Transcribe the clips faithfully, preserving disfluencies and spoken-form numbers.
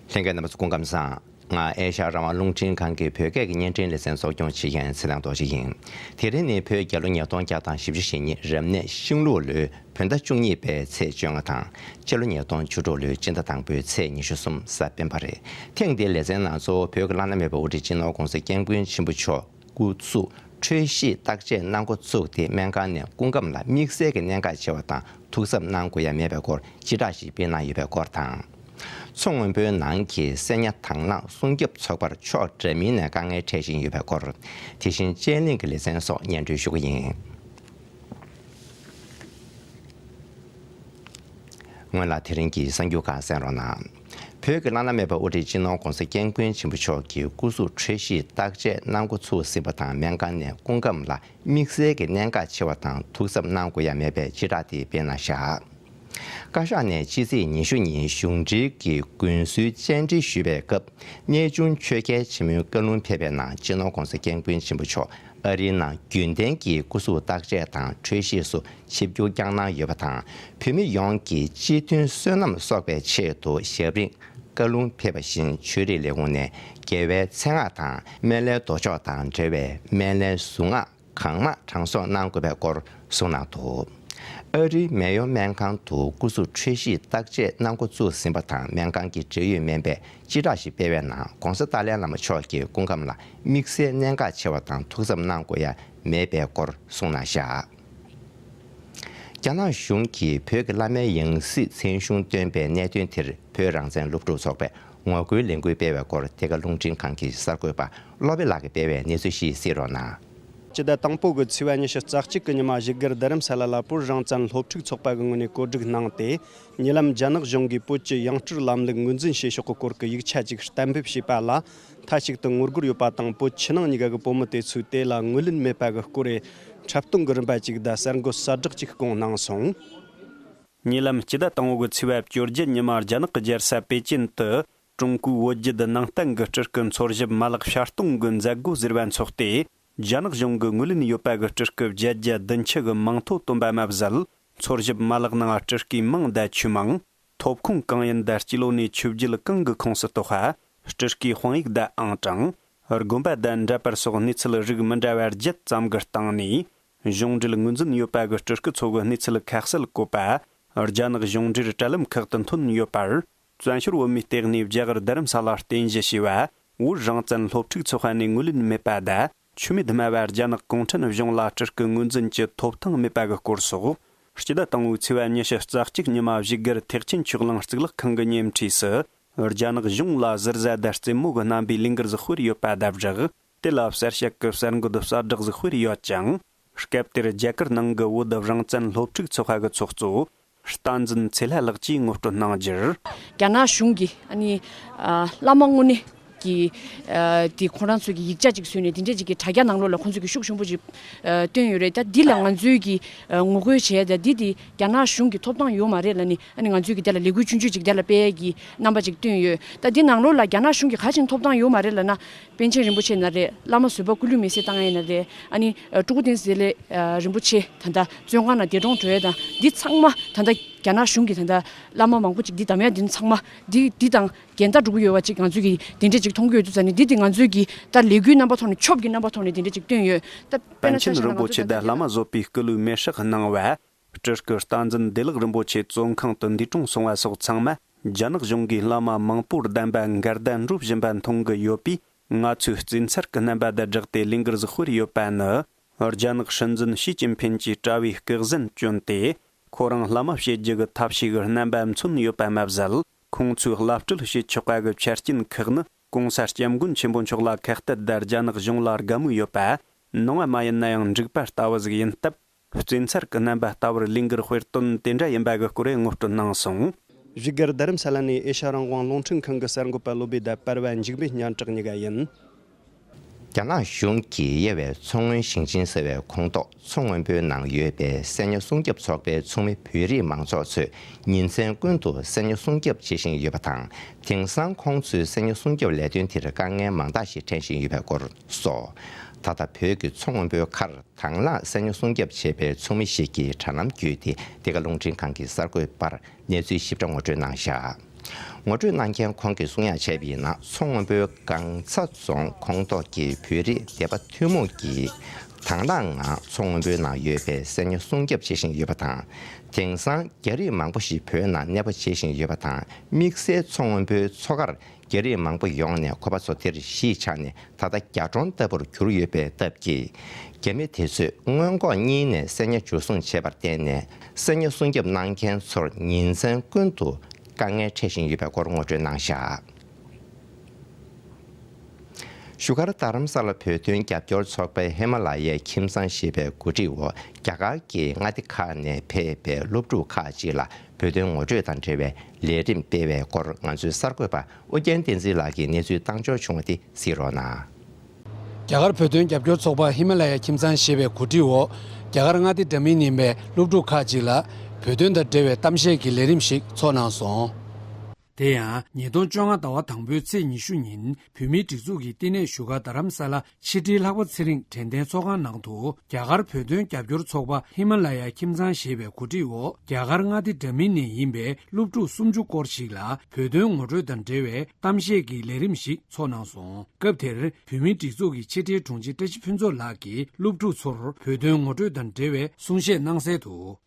ལྷན་རྒྱས་རྣམ་པ་ཚོ་སྐུ་ཁམས་བཟང་། ང་ཨེ་ཤ་ཡ་རང་དབང་རླུང་འཕྲིན་ཁང་གི་བོད་སྐད་ཀྱི་བརྙན་འཕྲིན་ལེ་ཚན་གཙོ་སྐྱོང་བྱེད་མཁན་ཚེ་བརྟན་རྡོ་རྗེ་ཡིན། དེ་རིང་ནི་བོད་རྒྱལ་ལོ་ཉིས་སྟོང་བརྒྱ་དང་བཞི་བཅུ་ཞེ་གཉིས་རབ་གནས་ཤིང་ལུག་ལོའི་བོད་ཟླ་བཅུ་གཉིས་པའི་ཚེས་བཅོ་ལྔ་དང་། སྤྱི་ལོ་ཉིས་སྟོང་བཅུ་དྲུག་ལོའི་སྤྱི་ཟླ་དང་པོའི་ཚེས་ཉི་ཤུ་གསུམ་གཟའ་སྤེན་པ་རེད། ཐེངས་འདིའི་ལེ་ཚན་ནང་གཙོ་བོ་བོད་ཀྱི་བླ་ན་མེད་པའི་དབུ་ཁྲིད་སྤྱི་ནོར་༸གོང་ས་༸སྐྱབས་མགོན་ཆེན་པོ་མཆོག་སྐུ་གཟུགས་འཁྲུད་གཞིས་བརྟག་དཔྱད་གནང་འགོ་བཙུགས་ཏེ། སྨན་ཁང་ནས་སྐུ་ཁམས་ལ་དམིགས་བསལ་གྱི་གནད་འགག་ཆེ་བ་དང་ཐུགས་འཚབ་གནང་དགོས་ཡ་མེད་པའི་སྐོར་སྤྱི་བསྒྲགས་ཤིག་སྤེལ་གནང་ཡོད་པའི་སྐོར་དང་། མཚོ་སྔོན་པོའི་ནང་གི་སེར་ཉ་དང་བླངས་སྲུང་སྐྱོབ་ཚོགས་པར་ཕྱོགས་འདྲ་མིན་ནས་དཀའ་ངལ་འཕྲད་བཞིན་ཡོད་པའི་སྐོར། དེ་བཞིན་དཔྱད་གླེང་གི་ལེ་ཚན་སོགས་སྙན་སྒྲོན་ཞུ་གི་ཡིན། སྔོན་ལ་དེ་རིང་གི་གསར་འགྱུར་ཁག་གསན་རོགས་གནང་། བོད་ཀྱི་བླ་ན་མེད་པ་དབུ་ཁྲིད་སྤྱི་ནོར་༸གོང་ས་༸སྐྱབས་མགོན་ཆེན་པོ་མཆོག་གི་སྐུ་གཟུགས་འཁྲུད་གཞིས་བརྟག་དཔྱད་གནང་འགོ་ཚུགས་ཟིན་པ་དང་། སྨན་ཁང་ནས་སྐུ་ཁམས་ལ་དམིགས་བསལ་གྱི་གནད་འགག་ཆེ་བ་དང་ཐུགས་འཚབ་གནང་དགོས་ཡ་མེད་པའི་སྤྱི་བསྒྲགས་དེ་སྤེལ་གནང་བཞག། བཀའ་ཤག་ནས་ཕྱི་ཚེས་ཉི་ཤུ་ཉིན་གཞུང་འབྲེལ་གྱི་རྒུན་གསོའི་བཅར་འདྲི་ཞུས་པའི་སྐབས། གནས་ཆུང་ཆོས་རྒྱལ་ཆེན་མོའི་བཀའ་ལུང་ཕེབས་པའི་ནང་། སྤྱི་ནོར་༸གོང་ས་༸སྐྱབས་མགོན་ཆེན་པོ་མཆོག་ཨ་རིའི་ནང་རྒྱུན་ལྡན་གྱི་སྐུ་གཟུགས་བརྟག་དཔྱད་དང་འཁྲུད་གཞིས་སུ་ཆིབས་བསྒྱུར་བསྐྱངས་གནང་ཡོད་པ་དང་། བོད་མི་ཡོངས་ཀྱི་སྤྱི་མཐུན་བསོད་ནམས་གསོག་པའི་ཆེད་དུ་ཞབས་རིམ་བཀའ་ལུང་ཕེབས་པ་བཞིན། ཆོས་རིག་ལས་ཁུངས་ནས་རྒྱལ་བའི་མཚན་སྔགས་དང་སྨན་བླའི་མདོ་ཆོག་དང་འབྲེལ་བའི་སྨན་བླའི་གཟུངས་སྔགས་གང་མང་གྲངས་གསོག་གནང་དགོས་པའི་སྐོར་གསུངས་གནང་འདུག། ཨ་རིའི་མེ་ཡོ་སྨན་ཁང་དུ་སྐུ་གཟུགས་འཁྲུད་གཞིས་བརྟག་དཔྱད་གནང་འགོ་བཙུགས་ཟིན་པ་དང་། སྨན་ཁང་གི་འབྲེལ་ཡོད་སྨན་པས་སྤྱི་བསྒྲགས་ཤིག་སྤེལ་བའི་ནང་། ༸གོང་ས་ཏཱ་ལའི་བླ་མ་མཆོག་གི་སྐུ་ཁམས་ལ་དམིགས་བསལ་གནད་འགག་ཆེ་བ་དང་ཐུགས་འཚབ་གནང་དགོས་ཡ་མེད་པའི་སྐོར་གསུངས་གནང་བཞག། རྒྱ་ནག་གཞུང་གིས་བོད་ཀྱི་བླ་མའི་ཡང་སྲིད་མཚན་གཞུང་བཏོན་པའི་གནད་དོན་དེར། བོད་རང་བཙན་སློབ་ཕྲུག་ཚོགས་པས་ངོ་རྒོལ་ལས་འགུལ་སྤེལ་བའི་སྐོར། འདི་ག་རླུང་འཕྲིན་ཁང་གི་གསར་འགོད་པ་བློ་བྷེ་ལགས་ཀྱིས་སྤེལ་བའི་གནས་ཚུལ་ཞིག་གཟིགས་རོགས་གནང་། སྤྱི་ཟླ་དང་པོ་གི་ཚེས་པ་ཉི་ཤུ་རྩ་གཅིག་གི་ཉི་མ། བཞུགས་སྒར་རྡ་རམ་ས་ལ་ལ་བོད་རང་བཙན་སློབ་ཕྲུག་ཚོགས་པ་གི་ངོས་ནས་གོ་སྒྲིག་གནང་སྟེ། ཉེ་ལམ་རྒྱ་ནག་གཞུང་གིས་བོད་ཀྱི་ཡང་སྤྲུལ་ལམ་ལུགས་ངོས་འཛིན་བྱེད་ཕྱོགས་ཀྱི་སྐོར་གྱི་ཡིག་ཆ་ཅིག་གཏན་འབེབས་བྱས་པ་ལ། མཐའ་གཅིག་ཏུ་ངོ་རྒོལ་ཡོད་པ་དང་། བོད་ཕྱི་ནང་གཉིས་ཀ་གི་བོད་མི་དེ་ཚོས་དེ་ལ་ངོས་ལེན་མེད་པ་གི་སྐོར་རེ། འཁྲབ་སྟོན་གྱི་རིམ་པ་ཅིག་དང་གསར་འགོད་གསལ་བསྒྲགས་ཅིག་བསྐོང་གནང་སོང་། ཉེ་ལམ་སྤྱི་ཟླ་དང་པོ་གི་ཚེས་པ་བཅོ་བརྒྱད་ཉི་མ། རྒྱ་ནག་གི་རྒྱལ་ས་པེ་ཅིན་དུ་ཀྲུང་གོའི་བོད་བརྒྱུད་ནང་བསྟན་གྱི་སྤྲུལ་སྐུ་འཚོལ་ཞིབ་མ་ལག་བཤར་གཏོང་གི་མཛད་སྒོ་ཟེར་བ་འཚོགས་ཏེ། རྒྱ་ནག་གཞུང་གི་ངོས་ལེན་ཡོད་པ་གི་སྤྲུལ་སྐུ་བརྒྱད་བརྒྱ་བདུན་ཅུ་གི་མིང་ཐོ་བཏོན་པ་མ་ཟད། འཚོལ་ཞིབ་མ་ལག་ནང་སྤྲུལ་སྐུའི་མིང་དང་ཆོས་མིང་། ཐོབ་ཁུངས་གང་ཡིན་དང་། སྤྱི་ལོ་ནས་ཆོས་བརྒྱུད་གང་གི་ཁོངས་སུ་གཏོགས་པ། སྤྲུལ་སྐུའི་དཔང་ཡིག་དང་ཨང་གྲངས། དགོན་པ་དང་འདྲ་པར་སོགས་གནས་ཚུལ་རིགས་མི་འདྲ་བ་བརྒྱད་ཙམ་གྱི་སྟེང་ནས། གཞུང་འབྲེལ་ངོས་འཛིན་ཡོད་པ་གི་སྤྲུལ་སྐུ་ཚོ་གི་གནས་ཚུལ་ཁ་གསལ་བཀོད་པ། རྒྱ་ནག་གཞུང་འབྲེལ་དྲ་ལམ་ཁག་ཏུ་ཐོན་ཡོད་པར། བཙན་བྱོལ་བོད་མིའི་ལྟེ་གནས་རྒྱ་གར་རྡ་རམ་ས་ལ་རྟེན་གཞི་བྱས་པ། བོད་རང་བཙན་སློབ་ཕྲུག་ཚོགས་པ་ནས་ངོས་ལེན་མེད་པ་དང་། ཆོས་མེད་སྨྲ་བ་རྒྱ་ནག་གུང་ཁྲན་གཞུང་ལ་སྤྲུལ་སྐུ་ངོས་འཛིན་གྱི་ཐོབ་ཐང་མེད་པ་གི་སྐོར་སོགས། སྤྱི་ཟླ་དང་པོའི་ཚེས་པ་ཉི་ཤུ་རྩ་གཅིག་ཉི་མ། བཞུགས་སྒར་ཐེག་ཆེན་ཆོས་གླིང་གཙུག་ལག་ཁང་གི་ཉེ་འཁྲིས་སུ། རྒྱ་ནག་གཞུང་ལ་ཟུར་ཟ་དང་རྩེད་མོ་གི་རྣམ་པའི་ལས་འགུལ་ཟིག་སྤེལ་ཡོད་པ་དང་སྦྲགས། དེ་ལ་གསལ་བཤད་ཀྱི་གསར་འགོད་གསལ་བསྒྲགས་ཟིག་སྤེལ་ཡོད་ཅིང་། སྐབས་དེར་རྒྱ་གར་ནང་གི་བོད་རང་བཙན་སློབ་ཕྲུག་ཚོགས་པ་གི་ཚོགས་གཙོ། སྟངས་འཛིན་ཚེ་ལྷ་ལགས་ཀྱིས་ངོ་སྤྲོད་གནང་རྒྱུར། རྒྱ་ནག་གཞུང་གིས་ཨ་ནི་ཨ་བླ་མ་དངོས་གནས་ཀྱི་ཨ་དེ་ཁོ་རང་ཚོ་གི་ཡིག་ཆ་ཅིག་བཟོས་ནས། དེ་འདྲས་ཅིག་གི་དྲ་རྒྱ་ནང་ལོགས་ལ་ཁོང་ཚོ་གི་ཤུགས་ཆེན་པོ་ཅིག་ཨ་བཏོན་ཡོད་རེད། ད་འདི་ལ་ང་ཚོས་ཀྱི་ཨ་ངོ་རྒོལ་བྱས། ད་འདི་དེ་རྒྱ་ནག་གཞུང་གི་ཐོབ་ཐང་ཡོད་མ་རེད་ལབ་ནས། ཨ་ནི་ང་ཚོས་ཀྱི་དེ་ལ་ལས་འགུལ་ཆུང་ཆུང་ཅིག་དེ་ལ་སྤེལ་ཡས་ཀྱི་རྣམ་པ་ཅིག་བཏོན་ཡོད། ད་འདི་ནང་ལོགས་ལ་རྒྱ་ནག་གཞུང་གི་ག་ཅིག་ཐོབ་ཐང་ཡོད་མ་རེད་ལབ་ན། པཎ་ཆེན་རིན་པོ་ཆེ་ན་རེད། བླ་མ་བཟོད་པ་སྐུ་ལུས་མེ་སྲེག་བཏང་ཡས་ན་རེད། ཨ་ནི་ཨ་སྤྲུལ་སྐུ་བསྟན་འཛིན་ལས་ཨ་རིན་པོ་ཆེ་ད་ལྟ་བཙོན་ཁང་ནང་འདས་གྲོངས་འགྲོ་ཡས་དང་། འདི་ཚང་མ་ད་ལྟ་རྒྱ་ནག་གཞུང་གིས་ད་ལྟ་བླ་མ་མང་པོ་ཅིག་འདི་བདམས་ཡ་འདི་ཚང་མ་འདི་འདི་དང་འགལ་ཟླ་འགྲོ་གི་ཡོད་པ་ཅིག་ང་ཚོས་ཀྱིས་དེ་འདྲས་ཅིག་མཐོང་གི་ཡོད་དུས་ཙང་ནས། འདི་དེ་ང་ཚོས་ཀྱིས་ད་ལས་འགུལ་རྣམ་པ་ཐོག་ནས། ཆོབ་ཀྱི་རྣམ་པ་ཐོག་ནས་དེ་འདྲས་ཅིག་བཏོན་ཡོད། ད་དཔེར་ན་པཎ་ཆེན་ཆ་བཞག་ན་རིན་པོ་ཆེ་དང་བླ་མ་བཟོད་པའི་སྐུ་ལུས་མེ་སྲེག་གནང་བ། སྤྲུལ་སྐུ་སྟངས་འཛིན་བདེ་ལེགས་རིན་པོ་ཆེ་བཙོན་ཁང་དུ་འདས་གྲོངས་སོང་བ་སོགས་ཚང་མ་རྒྱ་ནག་གཞུང་གིས་བླ་མ་མང་པོར་བདམས་པ་འགལ་ཟླ་འགྲོ་བཞིན་པ་མཐོང་གི་ཡོད་པས། ང་ཚོས་བཙན་ཚར་གྱི་རྣམ་པ་དང་སྦྲགས་ཏེ་ལས་འགུལ་ཟིག་སྤེལ་ཡོད་པ་ནི། རྒྱ་ནག་སྲིད་འཛིན་ཞི་ཅིན་ཕིན་གྱིས་དྲ་བའི་སྐུ་གཟན་བསྐྱོན་ཏེ། ཁོ་རང་བླ་མ་བྱེད་རྒྱུ་གི་ཐབས་ཤེས་ཀྱི་རྣམ་པ་མཚོན་ཡོད་པ་མ་ཟད། ཁོང་ཚོས་བླ་སྤྲུལ་བྱེད་ཆོག་པ་གི་ཆ་རྐྱེན་ཁག་ནི། གོང་ས་སྐྱབས་མགོན་ཆེན་པོ་མཆོག་ལ་ཁ་གཏད་དང་། རྒྱ་ནག་གཞུང་ལ་དགའ་མོས་ཡོད་པ། ནང་བ་མ་ཡིན་ན་ཡང་འགྲིག་པ་ལྟ་བུ་ཟིག་ཡིན་སྟབས། བཙན་ཚར་གྱི་རྣམ་པ་ལྟ་བུར་ལས་འགུལ་སྤེལ་དོན་དེ་འདྲ་ཡིན་པ་གི་སྐོར་ངོ་སྤྲོད་གནང་སོང་། བཞུགས་སྒར་རྡ་རམ་ས་ལ་ནས་ཨེ་ཤ་ཡ་རང་དབང་རླུང་འཕྲིན་ཁང་གི་གསར་འགོད་པ་བློ་བྷེ་དང་པར་པ་འཇིགས་མེད་སྙན་གྲགས་གཉིས་ཀ་ཡིན། རྒྱ་ནག་གཞུང་གིས་དབྱེ་བའི་མཚོ་སྔོན་ཞིང་ཆེན་ཟེར་བའི་ཁོངས་གཏོགས་མཚོ་སྔོན་པོའི་ནང་ཡོད་པའི་སེར་ཉ་སྲུང་སྐྱོབ་ཚོགས་པའི་ཚོགས་མི་བོད་རིགས་མང་ཚོགས་ཚོས་ཉིན་མཚན་ཀུན་ཏུ་སེར་ཉ་སྲུང་སྐྱོབ་བྱེད་བཞིན་ཡོད་པ་དང་། དེང་སང་ཁོང་ཚོས་སེར་ཉ་སྲུང་སྐྱོབ་ལས་དོན་དེར་དཀའ་ངལ་མང་དག་ཞིག་འཕྲད་བཞིན་ཡོད་པའི་སྐོར་སོགས། ད་ལྟ་བོད་ཀྱི་མཚོ་སྔོན་པོའི་མཁར་དང་བླངས་སེར་ཉ་སྲུང་སྐྱོབ་བྱེད་པའི་ཚོགས་མི་ཞིག་གིས་དྲ་ལམ་བརྒྱུད་དེ་འདི་ག་རླུང་འཕྲིན་ཁང་གི་གསར་འགོད་པར་གནས་ཚུལ་ཞིབ་ཕྲ་ངོ་སྤྲོད་གནང་བཞག། ངོ་སྤྲོད་གནང་མཁན་ཁོང་གིས་གསུང་ཡ་བྱས་པ་ཡིན་ན། མཚོ་སྔོན་པོའི་སྒང་ཚ་རྫོང་ཁོངས་གཏོགས་ཀྱི་བོད་རིགས་སྡེ་པ་ཐུན་མོང་གིས་དང་བླངས་ངང་མཚོ་སྔོན་པོའི་ནང་ཡོད་པའི་གསར་རྙིང་སྲུང་སྐྱོབ་བྱེད་བཞིན་ཡོད་པ་དང་། དེང་སང་རྒྱ་རིགས་མང་པོ་ཞིག་བོད་ནང་གནས་སྤོ་བྱེད་བཞིན་ཡོད་པ་དང་། དམིགས་བསལ་མཚོ་སྔོན་པོའི་མཚོ་ཁར་རྒྱ་རིགས་མང་པོ་ཡོང་ནས་ཁོ་པ་ཚོ་དེར་གཞིས་ཆགས་ནས་ད་ལྟ་རྒྱ་གྲོང་ལྟ་བུར་གྱུར་ཡོད་པའི་སྟབས་ཀྱིས། རྒྱ་མི་དེ་ཚོས་སྔོན་འགོག་གཉིས་ནས་གསར་རྙིང་འཇུ་བཟུང་བྱས་པར་བརྟེན་ནས། གསར་རྙིང་སྲུང་སྐྱོབ་གནང་མཁན་ཚོར་ཉིན་མཚན་ཀུན་ཏུ་དཀའ་ངལ་འཕྲད་བཞིན་ཡོད་པའི་སྐོར་ངོ་སྤྲོད་གནང་བཞག་བཞུགས་སྒར་རྡ་རམ་ས་ལ་བོད་དོན་རྒྱབ་སྐྱོར་ཚོགས་པའི་ཧི་མ་ལ་ཡའི་ཁྱིམ་ཚང་ཞེས་པའི་གོ་སྒྲིག་འོག་རྒྱ་གར་གྱི་མངའ་སྡེ་ཁག་ནས་ཕེབས་པའི་སློབ་ཕྲུག་ཁག་ཅིག་ལ་བོད་དོན་ངོ་སྤྲོད་དང་འབྲེལ་བའི་ལས་རིམ་སྤེལ་བའི་སྐོར། ང་ཚོའི་གསར་འགོད་པ་ཨོ་རྒྱན་བསྟན་འཛིན་ལགས་ཀྱིས་གནས་ཚུལ་བཏང་འབྱོར་བྱུང་བ་དེ་གཟིགས་རོགས་གནང་། རྒྱ་གར་བོད་དོན་རྒྱབ་སྐྱོར་ཚོགས་པ་ཧི་མ་ལ་ཡ་ཁྱིམ་ཚང་ཞེས་པའི་གོ་སྒྲིག་འོག་རྒྱ་གར་མངའ་སྡེ་འདྲ་མིན་ཡིན་པའི་སློབ་ཕྲུག་ཁག་ཅིག་ལ་བོད་དོན་དང་འབྲེལ་བའི་གཏམ་བཤད་ཀྱི་ལས་རིམ་ཞིག་ཚོགས་གནང་སོང་། དེ་ཡང་ཉིས་སྟོང་བཅོ་ལྔ་ཟླ་བ་དང་པོའི་ཚེས་ཉི་ཤུ་ཉིན་བོད་མིའི་སྒྲིག་འཛུགས་ཀྱི་བསྟི་གནས་བཞུགས་སྒར་རྡ་རམ་ས་ལ་ཕྱི་དྲིལ་ལྷག་པ་ཚེ་རིང་དྲན་རྟེན་ཚོགས་ཁང་ནང་དུ། རྒྱ་གར་བོད་དོན་རྒྱབ་སྐྱོར་ཚོགས་པ་ཧི་མ་ལ་ཡ་ཁྱིམ་ཚང་ཞེས་པའི་གོ་སྒྲིག་འོག་རྒྱ་གར་མངའ་སྡེ་འདྲ་མིན་ནས་ཡིན་པའི་སློབ་ཕྲུག་སུམ་ཅུ་སྐོར་ཞིག་ལ་བོད་དོན་ངོ་སྤྲོད་དང་འབྲེལ་བའི་གཏམ་བཤད་ཀྱི་ལས་རིམ་ཞིག་ཚོགས་གནང་སོང་། སྐབས་དེར་བོད་མིའི་སྒྲིག་འཛུགས་ཀྱི་ཕྱི་དྲིལ་དྲུང་ཆེ་བཀྲ་ཤིས་ཕུན་ཚོགས་ལགས་ཀྱིས་སློབ་ཕྲུག་ཚོར་བོད་དོན་ངོ་སྤྲོད་དང་འབྲེལ་བའི་གསུང་བཤད་གནང་གསལ་དུ།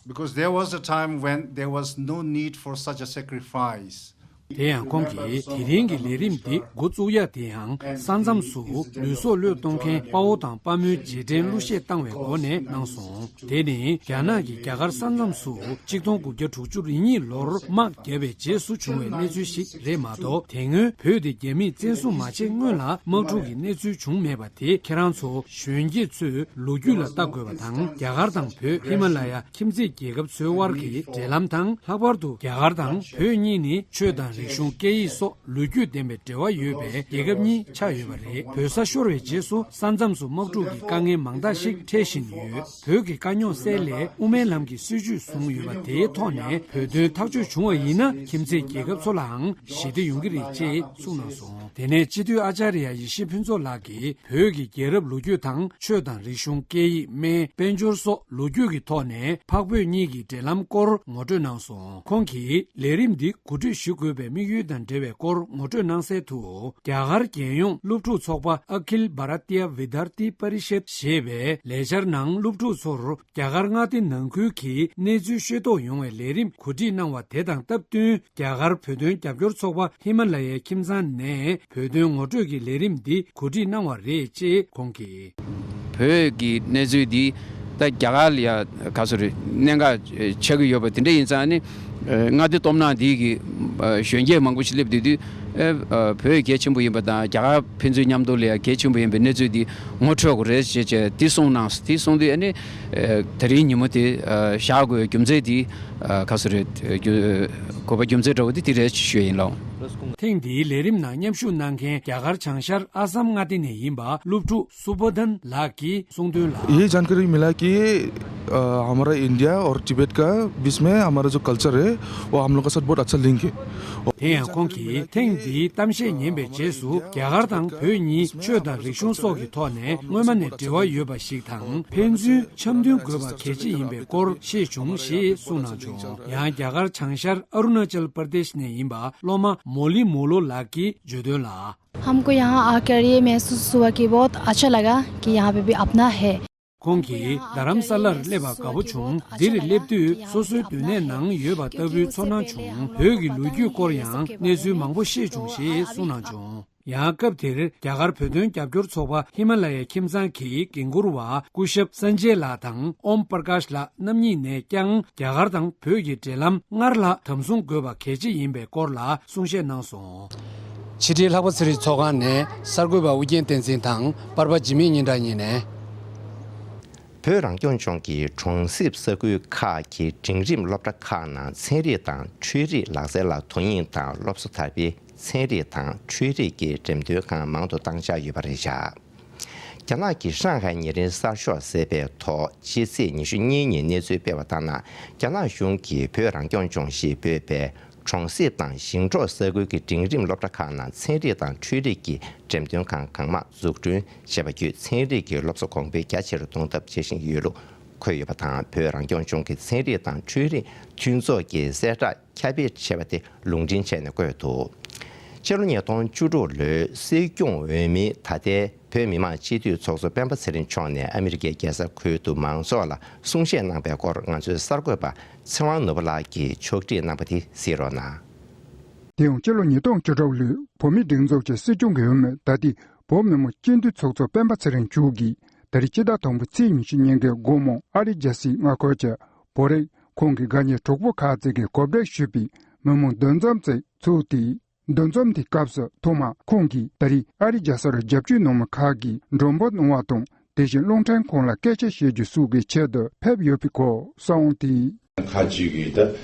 Because there was a time when there was no need for such a sacrifice. དེ་ཡང་ཁོང་གིས་དེ་རིང་གི་ལས་རིམ་འདི་འགོ་བཙུགས་ཡ་དེ་ཡང་ས་མཚམས་སུ་ལུས་སྲོག་བློས་གཏོང་མཁན་དཔའ་བོ་དང་དཔའ་མོའི་རྗེས་དྲན་གླུ་གཞས་བཏང་བའི་སྒོ་ནས་གནང་སོང་། དེ་ནི་རྒྱ་ནག་གིས་རྒྱ་གར་ས་མཚམས་སུ་ཆིག་སྟོང་དགུ་བརྒྱ་དྲུག་ཅུ་རེ་གཉིས་ལོར་དམག་བརྒྱབ་པའི་རྗེས་སུ་བྱུང་བའི་གནས་ཚུལ་ཞིག་རེད་མ་གཏོགས། དེ་སྔོན་བོད་དེ་རྒྱ་མིས་བཙན་བཟུང་མ་བྱས་སྔོན་ལ་དམག་འཁྲུག་གི་གནས་ཚུལ་བྱུང་མེད་པ་དེ་ཁྱེད་རང་ཚོ་གཞོན་སྐྱེས་ཚོས་ལོ་རྒྱུས་ལ་ལྟ་དགོས་པ་དང་། རྒྱ་གར་དང་བོད་ཧི་མ་ལ་ཡ་ཁྱིམ་མཚེས་རྒྱལ་ཁབ་ཚོའི་དབར་གྱི་འབྲེལ་ལམ་དང་། ལྷག་པར་དུ་རྒྱ་གར་དང་བོད་གཉིས་ནི་ཆོས་དང་རིག་གཞུང་། སྐད་ཡིག་སོགས་ལོ་རྒྱུས་ལྡན་པའི་འབྲེལ་བ་ཡོད་པའི་རྒྱལ་ཁབ་གཉིས་ཆགས་ཡོད་པ་རེད། བོད་ས་ཤོར་བའི་རྗེས་སུ་ས་མཚམས་སུ་དམག་འཁྲུག་གི་དཀའ་ངལ་མང་དག་ཞིག་འཕྲད་བཞིན་ཡོད། བོད་ཀྱི་དཀའ་རྙོག་སེལ་སླད་དབུ་མའི་ལམ་གྱི་སྲིད་བྱུས་བཟུང་ཡོད་པ་དེའི་ཐོག་ནས་བོད་དོན་ཐག་གཅོད་བྱུང་བ་ཡིན་ན། ཁྱིམ་མཚེས་རྒྱལ་ཁབ་ཚོ་ལའང་ཞི་བདེ་ཡོང་གི་རེད་ཅེས་གསུངས་གནང་སོང་། དེ་ནས་སྤྱི་འཐུས་ཨ་ཅཱརྱ་ཡེ་ཤེས་ཕུན་ཚོགས་ལགས་ཀྱིས་བོད་ཀྱི་རྒྱལ་རབས་ལོ་རྒྱུས་དང་། ཆོས་དང་རིག་གཞུང་། སྐད་ཡིག་སྨན། དཔལ་འབྱོར་སོགས་ལོ་རྒྱུས་ཀྱི་ཐོག་ནས་འཕགས་བོད་གཉིས་ཀྱི་འབྲེལ་ལམ་སྐོར་ངོ་སྤྲོད་གནང་སོང་། ཁོང་གིས་ལས་རིམ་འདི་གོ་སྒྲིག་ཞུ་དགོས་པའི་དམིགས་ཡུལ་དང་འབྲེལ་བའི་སྐོར་ངོ་སྤྲོད་གནང་གསལ་དུ། རྒྱ་གར་རྒྱལ་ཡོངས་སློབ་ཕྲུག་ཚོགས་པ་ཨ་ཁིལ་བྷ་ར་ཏི་ཡ་བི་དར་ཏི་པ་རི་ཤད་ཞེས་པའི་ལས་འཆར་ནང་སློབ་ཕྲུག་ཚོར་རྒྱ་གར་མངའ་སྡེ་ནང་ཁུལ་གྱི་གནས་ཚུལ་ཤེས་རྟོགས་ཡོང་བའི་ལས་རིམ་གོ་སྒྲིག་གནང་བ་དེ་དང་སྟབས་བསྟུན། རྒྱ་གར་བོད་དོན་རྒྱབ་སྐྱོར་ཚོགས་པ་ཧི་མ་ལ་ཡའི་ཁྱིམ་ཚང་ནས་བོད་དོན་ངོ་སྤྲོད་ཀྱི་ལས་རིམ་འདི་གོ་སྒྲིག་གནང་བ་རེད་ཅེས་ཁོང་གིས། བོད་ཀྱི་གནས་ཚུལ་འདི་ད་རྒྱ་གར་ལ་ཡ་ག་ཚོད་རེད། གནད་འགག་ཆགས་ཀྱི་ཡོད་པ་དེ་འདྲ་ཡིན་ཙང་ནི། ཨ། མངའ་སྡེ་སྟོབས་ན་འདི་གི་ཨ་གཞོན་སྐྱེས་མང་པོ་ཞིག་སླེབས་བསྡད་དུས། ཨ། བོད་གལ་ཆེན་པོ་ཡིན་པ་དང་། རྒྱ་གར་ཕན་ཚུན་མཉམ་དུ་ལ་ཡ་གལ་ཆེན་པོ་ཡིན་པའི་གནས་ཚུལ་འདི་ངོ་འཕྲོད་དགོས་རེད་ཅེས་བྱས་དེ་གསུངས་གནང་། དེ་གསུངས་དུས་ཨ་ནི། ཨ། དེ་རིང་ཉིན་མོ་དེ་ཨ་བཞག་དགོས་རྒྱུ་མཚན་དེ་ཨ་ག་ཚོད་རེད། རྒྱུ་ཨ་དགོས་པ་རྒྱུ་མཚན་འདྲ་བོ་དེ་དེ་རེད་ཞུ་ཡ་ཡིན་ལགས། ཐེངས་འདིའི་ལས་རིམ་ནང་མཉམ་ཞུགས་གནང་མཁན་རྒྱ་གར་བྱང་ཤར་ཨ་སམ་མངའ་སྡེ་ནས་ཡིན་པ་སློབ་ཕྲུག་སུ་བྷོ་དྷན་ལགས་ཀྱིས་གསུངས་དོན་ལ། ये जानकारी मिला कि अ, हमारा इंडिया और तिब्बत का बीच में हमारा जो कल्चर है, वो हम लोग का साथ बहुत अच्छा लिंक है। དེ་ཡང་ཁོང་གིས་ཐེངས་འདིའི་གཏམ་བཤད་ཉན་པའི་རྗེས་སུ། རྒྱ་གར་དང་བོད་གཉིས་ཆོས་དང་རིག་གཞུང་སོགས་ཀྱི་ཐོག་ནས་སྔོན་མ་ནས་འབྲེལ་བ་ཡོད་པ་ཞིག་དང་། ཕན་ཚུན་འཆམ་མཐུན་དགོས་པ་གལ་ཆེ་ཡིན་པའི་སྐོར་བཤད་བྱུང་ཞེས་གསུངས་གནང་བྱུང་། ཡང་རྒྱ་གར་བྱང་ཤར་ཨ་རུ་ན་ཅལ་པར་དེཤ་ནས་ཡིན་པ་སློབ་མ་མོ་ལི་མོ་ལོ་ལགས་ཀྱིས་བརྗོད་དོན་ལ། हमको यहाँ आकर ये महसूस हुआ कि बहुत अच्छा लगा कि यहाँ पे भी अपना है। ཁོང་གིས་རྡ་རམ་ས་ལར་སླེབས་པ་དགའ་པོ་བྱུང་། འདིར་སླེབས་དུས་སོ་སོའི་སྡོད་གནས་ནང་ཡོད་པ་ལྟ་བུའི་ཚོར་སྣང་བྱུང་། བོད་ཀྱི་ལོ་རྒྱུས་སྐོར་ཡང་གནས་ཚུལ་མང་པོ་ཤེས་བྱུང་ཞེས་གསུངས་གནང་བྱུང་། ཡང་སྐབས་དེར་རྒྱ་གར་བོད་དོན་རྒྱབ་སྐྱོར་ཚོགས་པ་ཧི་མ་ལ་ཡའི་ཁྱིམ་ཚང་གི་འགན་འཁུར་བ་སྐུ་ཞབས་སན་ཇེ་ལགས་དང་ཨོམ་པར་ཀཱཤ་ལགས་རྣམ་གཉིས་ནས་ཀྱང་རྒྱ་གར་དང་བོད་ཀྱི་འབྲེལ་ལམ་སྔར་ལྷག་དམ་བཟུང་དགོས་པ་གལ་ཆེ་ཡིན་པའི་སྐོར་ལ་གསུང་བཤད་གནང་སོང་། ཕྱི་དྲིལ་ལྷག་པ་ཚེ་རིང་ཚོགས་ཁང་ནས་གསར་འགོད་པ་ཨུ་རྒྱན་བསྟན་འཛིན་དང་པར་པ་འཇིགས་མེད་སྙན་གྲགས་གཉིས་ནས། བོད་རང་སྐྱོང་ལྗོངས་ཀྱི་གྲོང་གསེབ་ས་ཁུལ་ཁག་གི་འབྲིང་རིམ་སློབ་གྲྭ་ཁག་ནང་ཚན་རིག་དང་འཕྲུལ་རིག་ལག་རྩལ་ལ་དོ་དབྱིངས་དང་སློབ་གསོ་དར་སྤེལ། ཚན་རིག་དང་འཕྲུལ་རིག་གི་འགྲེམས་སྟོན་ཁང་མང་དུ་བཏང་འཆར་ཡོད་པ་རེད་བཞག་རྒྱ་ནག་གི་ཧྲང་ཧའེ་ཉེ་རིང་གསར་ཤོག་ཟེར་བའི་ཐོག་ཕྱི་ཚེས་ཉི་ཤུ་གཉིས་ཉིན་གནས་ཚུལ་སྤེལ་བ་ལྟར་ན། རྒྱ་ནག་གཞུང་གིས་བོད་རང་སྐྱོང་ལྗོངས་ཞེས་འབོད་པའི་གྲོང་གསེབ་དང་ཞིང་འབྲོག་ས་ཁུལ་གྱི་འབྲིང་རིམ་སློབ་གྲྭ་ཁག་ནང་ཚན་རིག་དང་འཕྲུལ་རིག་གི་འགྲེམས་སྟོན་ཁང་གང་མང་འཛུགས་སྐྲུན་བྱས་པ་བརྒྱུད། ཚན་རིག་གི་སློབ་གསོ་གོང་འཕེལ་རྒྱ་ཆེ་རུ་གཏོང་ཐབས་བྱེད་བཞིན་ཡོད་ལུགས་ འཁོད་ཡོད་པ་དང་། བོད་རང་སྐྱོང་ལྗོངས་ཀྱི་ཚན་རིག་དང་འཕྲུལ་རིག་མཐུན་ཚོགས་ཀྱིས་གསལ་བསྒྲགས་ཁྱབ་སྤེལ་བྱས་པ་དེ་ལུང་འདྲེན་བྱས་ནས་བཀོད་འདུག་ཕྱི་ལོ་ཉིས་སྟོང་བཅུ་དྲུག་ལོའི་སྲིད་སྐྱོང་འོས་མིའི་ད་ལྟའི་བོད་མི་མང་སྤྱི་འཐུས་ཚོགས་གཙོ་སྤེན་པ་ཚེ་རིང་མཆོག་ནས་ཨ་མི་རི་ཀའི་རྒྱལ་ས་ཁུལ་དུ་མང་ཚོགས་ལ་གསུང་བཤད་གནང་པའི་སྐོར། ང་ཚོའི་གསར་འགོད་པ་ཚེ་དབང་ནོར་བུ་ལགས་ཀྱིས་ཕྱོགས་སྒྲིག་གནང་པ་དེ་གཟིགས་རོགས་གནང་། དེ་ཡང་སྤྱི་ལོ་ཉིས་སྟོང་བཅུ་དྲུག་ལོའི་བོད་མིའི་སྒྲིག་འཛུགས་ཀྱི་སྲིད་སྐྱོང་གི་འོས་མི། ད་ལྟའི་བོད་མི་མང་སྤྱི་འཐུས་ཚོགས་གཙོ་སྤེན་པ་ཚེ་རིང་མཆོག་གིས་ད་རེས་སྤྱི་ཟླ་དང་པོའི་ཚེས་ཉི་ཤུ་ཉིན་གྱི་དགོང་མོ་ཨ་རིའི་རྒྱལ་སའི་མངའ་ཁུལ་གྱི་བོད་རིགས་ཁོང་གི་དགའ་ཉེ་གྲོགས་པོ་ཁག་ཅིག་གིས་གོ་སྒྲིག་ཞུས་པའི་མི་མང་འདུ་འཛོམས་ཅིག་ཚོགས་ཏེ། འདུ་འཛོམས་དེའི་སྐབས་སུ་ཐོག་མར་ཁོང་གིས་ད་རེས་ཨ་རིའི་རྒྱལ་ས་རུ་རྒྱབ་སྐྱོར་གནང་མི་ཁག་གིས་མགྲོན་འབོད་གནང་བ་དང་། དེ་བཞིན་རླུང་འཕྲིན་ཁང་ལ་སྐད་ཆ་བཤད་རྒྱུ་སོགས་ཀྱི་ཆེད་དུ་ཕེབས་ཡོད་པའི་སྐོར་གསུངས་ཏེ། ཁག་ཅིག་གིས་ད་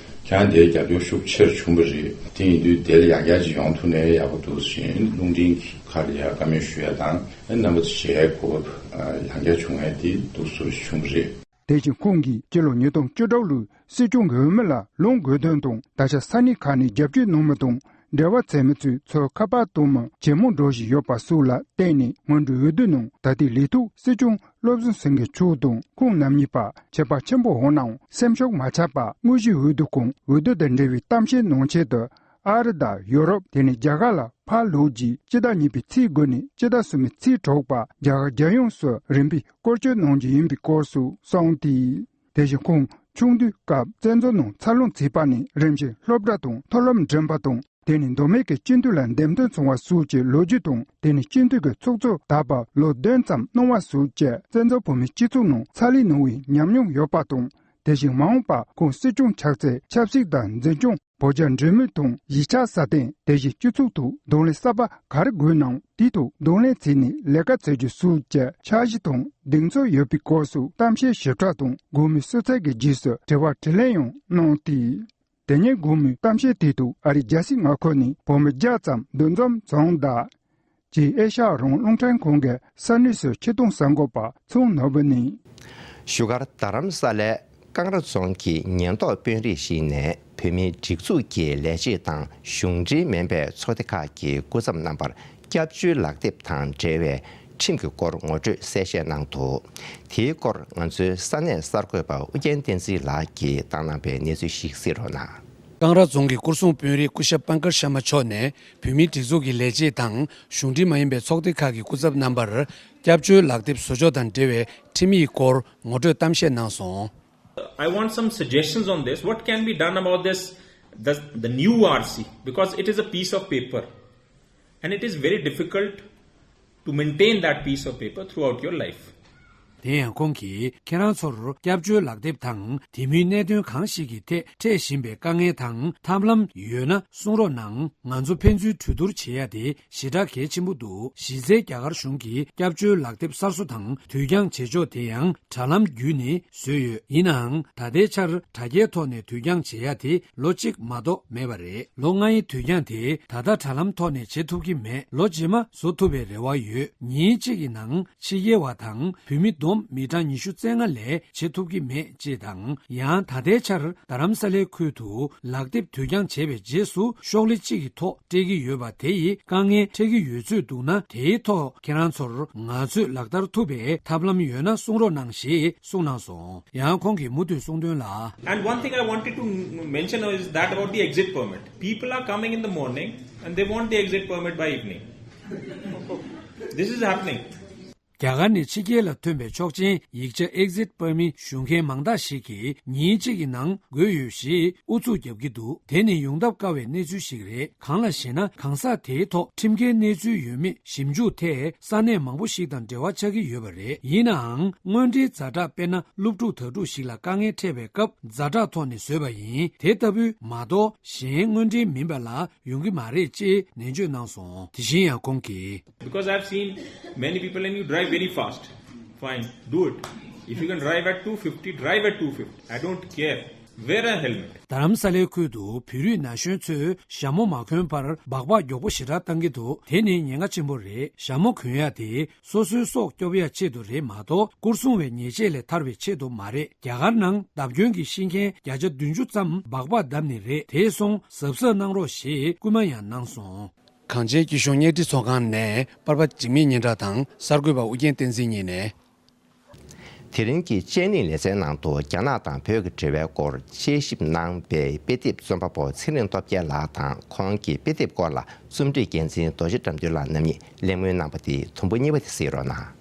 ཁྱེད་རང་དེའི་རྒྱབ་སྐྱོར་ཤུགས་ཆེར་བྱུང་བ་རེད། དེ་ཡིན་དུས་དེ་ལ་ཡང་བསྐྱར་ཅིག་ཡོང་ཐུབ་ན་ཡག་པོ་འདུག་ཟེར། རླུང་འཕྲིན་གྱི་ཁ་ལ་ཡ་བཀའ་མོལ་ཞུ་ཡ་དང་། རྣམ་པ་ཚོ་མཇལ་ཡ་གོ་སྐབས་ཡང་བསྐྱར་བྱུང་ཡ་དེ་འདུག་སེ་བྱུང་བ་རེད། དེ་བཞིན་ཁོང་གིས་སྤྱི་ལོ་ཉིས་སྟོང་བཅུ་དྲུག་ལོའི་སྲིད་སྐྱོང་གི་འོས་མི་ལ་ལངས་དགོས་དོན་དང་། ད་ཆ་ས་གནས་ཁག་ནས་རྒྱབ་སྐྱོར་གནང་མི་དང་འབྲེལ་བ་བྱས་མི་ཚོས་ཚུར་ཁ་པར་གཏོང་མི་ཇེ་མང་འགྲོ་བཞིན་ཡོད་པ་སོགས་ལ་བརྟེན་ནས་སྔོན་འགྲོའི་འོས་བསྡུ་ནང་ད་ལྟའི་ལས་ཐོག་སྲིད་སྐྱོང་བློ་བཟང་སེང་གེ་མཆོག་དང་ཁོང་རྣམ་གཉིས་བར་ཁྱད་པར་ཆེན་པོ་འོང་ནའང་། སེམས་ཤུགས་མ་ཆག་པར་དངོས་གཞིའི་འོས་བསྡུ་ཁང་འོས་བསྡུ་དང་འབྲེལ་བའི་གཏམ་བཤད་ནང་ཆེད་དུ་ཨ་རི་དང་ཡོ་རོབ། དེ་ནས་རྒྱ་གར་ལ་ཕར་ལོག་རྗེས་སྤྱི་ཟླ་གཉིས་པའི་ཚེས་དགུ་ནས་སྤྱི་ཟླ་གསུམ་པའི་ཚེས་དྲུག་བར་རྒྱ་གར་རྒྱལ་ཡོངས་སུ་རིམ་པས་སྐོར་སྐྱོད་གནང་རྒྱུ་ཡིན་པའི་སྐོར་སོགས་གསུངས་ཏེ། དེ་བཞིན་ཁོང་ཆུང་དུས་སྐབས་བཙན་འཛུལ་ནང་འཚར་ལོངས་བྱས་པ་ནས་རིམ་བཞིན་སློབ་གྲྭ་དང་མཐོ་སློབ་འགྲིམས་པ་དང་། དེ་ནས་མདོ་སྨད་ཀྱི་སྤྱི་འཐུས་ལ་འདེམས་ཐོན་བྱུང་བ་སོགས་ཀྱི་ལོ་རྒྱུས་དང་། དེ་ནས་སྤྱི་འཐུས་ཀྱི་ཚོགས་གཙོ་དག་པར་ལོ་བདུན་ཙམ་གནང་བ་སོགས་ཀྱིས་བཙན་བྱོལ་བོད་མིའི་སྤྱི་ཚོགས་ནང་ཕྱག་ལས་གནང་བའི་ཉམས་མྱོང་ཡོད་པ་དང་། དེ་བཞིན་མ་འོངས་པར་ཁོང་སྲིད་སྐྱོང་ཆགས་ཚེ་ཆབ་སྲིད་དང་འཛིན་སྐྱོང་བོད་རྒྱ་འབྲེལ་མོལ་དང་ཡིག་ཆ་སྲ་བརྟན། དེ་བཞིན་སྤྱི་ཚོགས་ཐོག་གདོང་ལེན་གསར་པ་ག་རེ་དགོས་ནའང་དེའི་ཐོག་གདོང་ལེན་བྱས་ནས་ལས་ཀ་བྱེད་རྒྱུ་སོགས་ཀྱི་འཆར་གཞི་དང་གདེང་ཚོད་ཡོད་པའི་སྐོར་སོགས་གཏམ་བཤད་ཞིབ་ཕྲ་དང་དགོང་མོའི་གསོལ་ཚིགས་ཀྱི་རྗེས་སུ་དྲི་བ་དྲིས་ལན་ཡང་གནང་སྟེ། དེ་ཉིན་དགོང་མོའི་གཏམ་བཤད་དེའི་ཐོག་ཨ་རིའི་རྒྱལ་སའི་མངའ་ཁུལ་ནས་བོད་མི་བརྒྱ་ཙམ་འདུ་འཛོམས་བྱུང་གདའ། ཅེས་ཨེ་ཤ་ཡ་རང་དབང་རླུང་འཕྲིན་ཁང་གི་ས་གནས་སུ་ཕྱི་གཏོང་གསར་འགོད་པ་ཚང་ནོར་བུ་ནས། བཞུགས་སྒར་རྡ་རམ་ས་ལའི་ཀང་ར་རྫོང་གི་ཉེན་རྟོག་དཔོན་རིགས་ཤིག་ནས་བོད་མིའི་སྒྲིག་འཛུགས་ཀྱི་ལས་བྱེད་དང་གཞུང་འབྲེལ་མིན་པའི་ཚོགས་སྡེ་ཁག་གི་སྐུ་ཚབ་རྣམ་པར་སྐྱབས་བཅོལ་ལག་དེབ་དང་འབྲེལ་བའི་ཁྲིམས་ཀྱི་སྐོར་ངོ་སྤྲོད་གསལ་བཤད་གནང་འདུག་དེའི་སྐོར་ང་ཚོའི་ས་གནས་གསར་འགོད་པ་ཨུ་རྒྱན་བསྟན་འཛིན་ལགས་ཀྱིས་བཏང་གནང་བའི་གནས་ཚུལ་ཞིག་གཟིགས་རོགས་གནང་། ཀང་ར་རྫོང་གི་སྐོར་སྲུང་དཔོན་རིགས་སྐུ་ཞབས་པང་ཀར་ཤར་མ་མཆོག་ནས་བོད་མིའི་སྒྲིག་འཛུགས་ཀྱི་ལས་བྱེད་དང་གཞུང་འབྲེལ་མ་ཡིན་པའི་ཚོགས་སྡེ་ཁག་གི་སྐུ་ཚབ་རྣམ་པར་སྐྱབས་བཅོལ་ལག་དེབ་བཟོ་ཕྱོགས་དང་འབྲེལ་བའི་ཁྲིམས་ཡིག་སྐོར་ངོ་སྤྲོད་གཏམ་བཤད་གནང་སོང་། I want some suggestions on this. What can be done about this, the, the new R C? Because it is a piece of paper and it is very difficult to maintain that piece of paper throughout your life. དེ་ཡང་ཁོང་གིས་ཁྱེད་རང་ཚོར་སྐྱབས་བཅོལ་ལག་དེབ་དང་དེ་མིན་གནད་དོན་གང་ཞིག་གི་ཐད་འཕྲད་བཞིན་པའི་དཀའ་ངལ་དང་ཐབས་ལམ་ཡོད་ན་གསུང་རོགས་གནང་། ང་ཚོ་ཕན་ཚུན་གྲོས་བསྡུར་བྱེད་ཡ་དེ་ཞེ་དྲག་གལ་ཆེན་པོ་འདུག་གཞི་རྩའི་རྒྱ་གར་གཞུང་གིས་སྐྱབས་བཅོལ་ལག་དེབ་གསར་བཟོ་དང་དུས་འགྱངས་བྱེད་ཕྱོགས་དེ་ཡང་དྲ་ལམ་བརྒྱུད་ནས་བཟོས་ཡོད། ཡིན་ནའང་ད་ལྟའི་ཆར་དྲ་རྒྱའི་ཐོག་ནས་དུས་འགྱངས་བྱེད་ཡ་དེ་ལོ་གཅིག་མ་གཏོགས་མེད་པ་རེད། ལོ་ལྔའི་དུས་འགྱངས་དེ་ད་ལྟ་དྲ་ལམ་ཐོག་ནས་བྱེད་ཐུབ་ཀྱི་མེད། ལོ་རྗེས་མ་བཟོ་ཐུབ་པའི་རེ་བ་ཡོད། ཉིན་གཅིག་གི་ནང་ཕྱི་རྒྱལ་བ་དང་བོད་མི་བསྡོམས་མི་གྲངས་ཉི་ཤུ་རྩ་ལྔ་ལས་བྱེད་ཐུབ་ཀྱི་མེད་ཅེས་དང་། ཡང་ད་ལྟའི་ཆར་རྡ་རམ་ས་ལའི་ཁུལ་དུ་ལག་དེབ་དུས་འགྱངས་བྱས་པའི་རྗེས་སུ་ཤོག་ལྷེ་གཅིག་གི་ཐོག་སྤྲད་ཀྱི་ཡོད་པ་དེ་ཡིས་དཀའ་ངལ་འཕྲད་ཀྱི་ཡོད་ཚོད་འདུག་ན། དེའི་ཐོག་ཁྱེད་རང་ཚོར་ང་ཚོས་ལག་བསྟར་ཐུབ་པའི་ཐབས་ལམ་ཡོད་ན་གསུང་རོགས་གནང་ཞེས་གསུངས་གནང་སོང་། ཡང་ཁོང་གིས་མུ་མཐུད་གསུངས་དོན་ལ། And one thing I wanted to mention is that about the exit permit. People are coming in the morning and they want the exit permit by evening. This is happening. རྒྱ་གར་ནས་ཕྱི་རྒྱལ་ལ་ཐོན་པའི་ཆོག་མཆན་ཡིག་ཆ་Exit Permit་ཞུ་མཁན་མང་དག་ཞིག་གིས་ཉིན་གཅིག་གི་ནང་དགོས་ཡོད་ཞེས་ཨུ་ཚུགས་རྒྱབ་ཀྱི་འདུག་དེ་ནི་ཡོང་ཐབས་དཀའ་བའི་གནས་ཚུལ་ཞིག་རེད། གང་ལགས་ཤེ་ན། གང་ཟག་དེའི་ཐོག་ཁྲིམས་འགལ་གནས་ཚུལ་ཡོད་མེད་ཞིབ་འཇུག་ཐད་ས་གནས་མང་པོ་ཞིག་དང་འབྲེལ་བ་ཆགས་ཀྱི་ཡོད་པ་རེད། ཡིན་ནའང་དངོས་འབྲེལ་ཛ་དྲག་དཔེར་ན་སློབ་ཕྲུག་དྭ་ཕྲུག་ཞིག་ལ་དཀའ་ངལ་འཕྲད་པའི་སྐབས་ཛ་དྲག་ཐོག་ནས་བཟོས་པ་ཡིན། དེ་ལྟ་བུའི་མ་གཏོགས་གཞན་དངོས་འབྲེལ་མིན་པ་ལ་ཡོང་གི་མ་རེད་ཅེས་ནན་བརྗོད་གནང་སོང་། དེ་བཞིན་ཡང་ཁོང་གིས། Because I've seen many people and you drive very fast. Fine, do it. If you can drive at two fifty, drive at two fifty. I don't care. Wear a helmet. རྡ་རམ་ས་ལའི་ཁུལ་དུ་བོད་རིགས་ན་གཞོན་ཚོས་ཞྭ་མོ་མ་གོན་པར་སྦག་སྦག་མགྱོགས་པོ་ཞེ་དྲག་བཏང་གི་འདུག་དེ་ནི་ཉེན་ཁ་ཆེན་པོ་རེད། ཞྭ་མོ་གོན་ཡ་དེ་སོ་སོའི་སྲོག་སྐྱོབ་ཡ་ཆེད་དུ་རེད་མ་གཏོགས་སྐོར་སྲུང་བའི་ཉེས་ཆད་ལས་ཐར་བའི་ཆེད་དུ་མ་རེད། རྒྱ་གར་ནང་བརྡབ་སྐྱོན་གྱི་ཤེས་མཁན་བརྒྱ་ཆ་བདུན་ཅུ་ཙམ་སྦག་སྦག་བརྡབས་ནས་རེད། དེ་སོང་གཟབ་གཟབ་གནང་རོགས་ཞེས་སྐུལ་མ་ཡང་གནང་སོང་། གངས་ཅན་སྐྱིད་གཤོངས་བརྙན་འཕྲིན་ཚོགས་ཁང་ནས་པར་པ་འཇིགས་མེད་སྙན་གྲགས་དང་གསར་འགོད་པ་ཨུ་རྒྱན་བསྟན་འཛིན་གཉིས་ནས། དེ་རིང་གི་དཔྱད་གླེང་ལེ་ཚན་ནང་དུ་རྒྱ་ནག་དང་བོད་ཀྱི་འབྲེལ་བའི་སྐོར་དཔྱད་ཞིབ་གནང་བའི་དཔེ་དེབ་རྩོམ་པ་པོ་ཚེ་རིང་སྟོབས་རྒྱལ་ལགས་དང་ཁོང་གི་དཔེ་དེབ་སྐོར་ལ་རྩོམ་སྒྲིག་འགན་འཛིན་རྡོ་རྗེ་བཀྲ་འདུས་ལགས་རྣམ་གཉིས་གླེང་མོལ་གནང་བ་དེ་དུམ་བུ་གཉིས་པ་དེ་གཟིགས་རོགས་གནང་།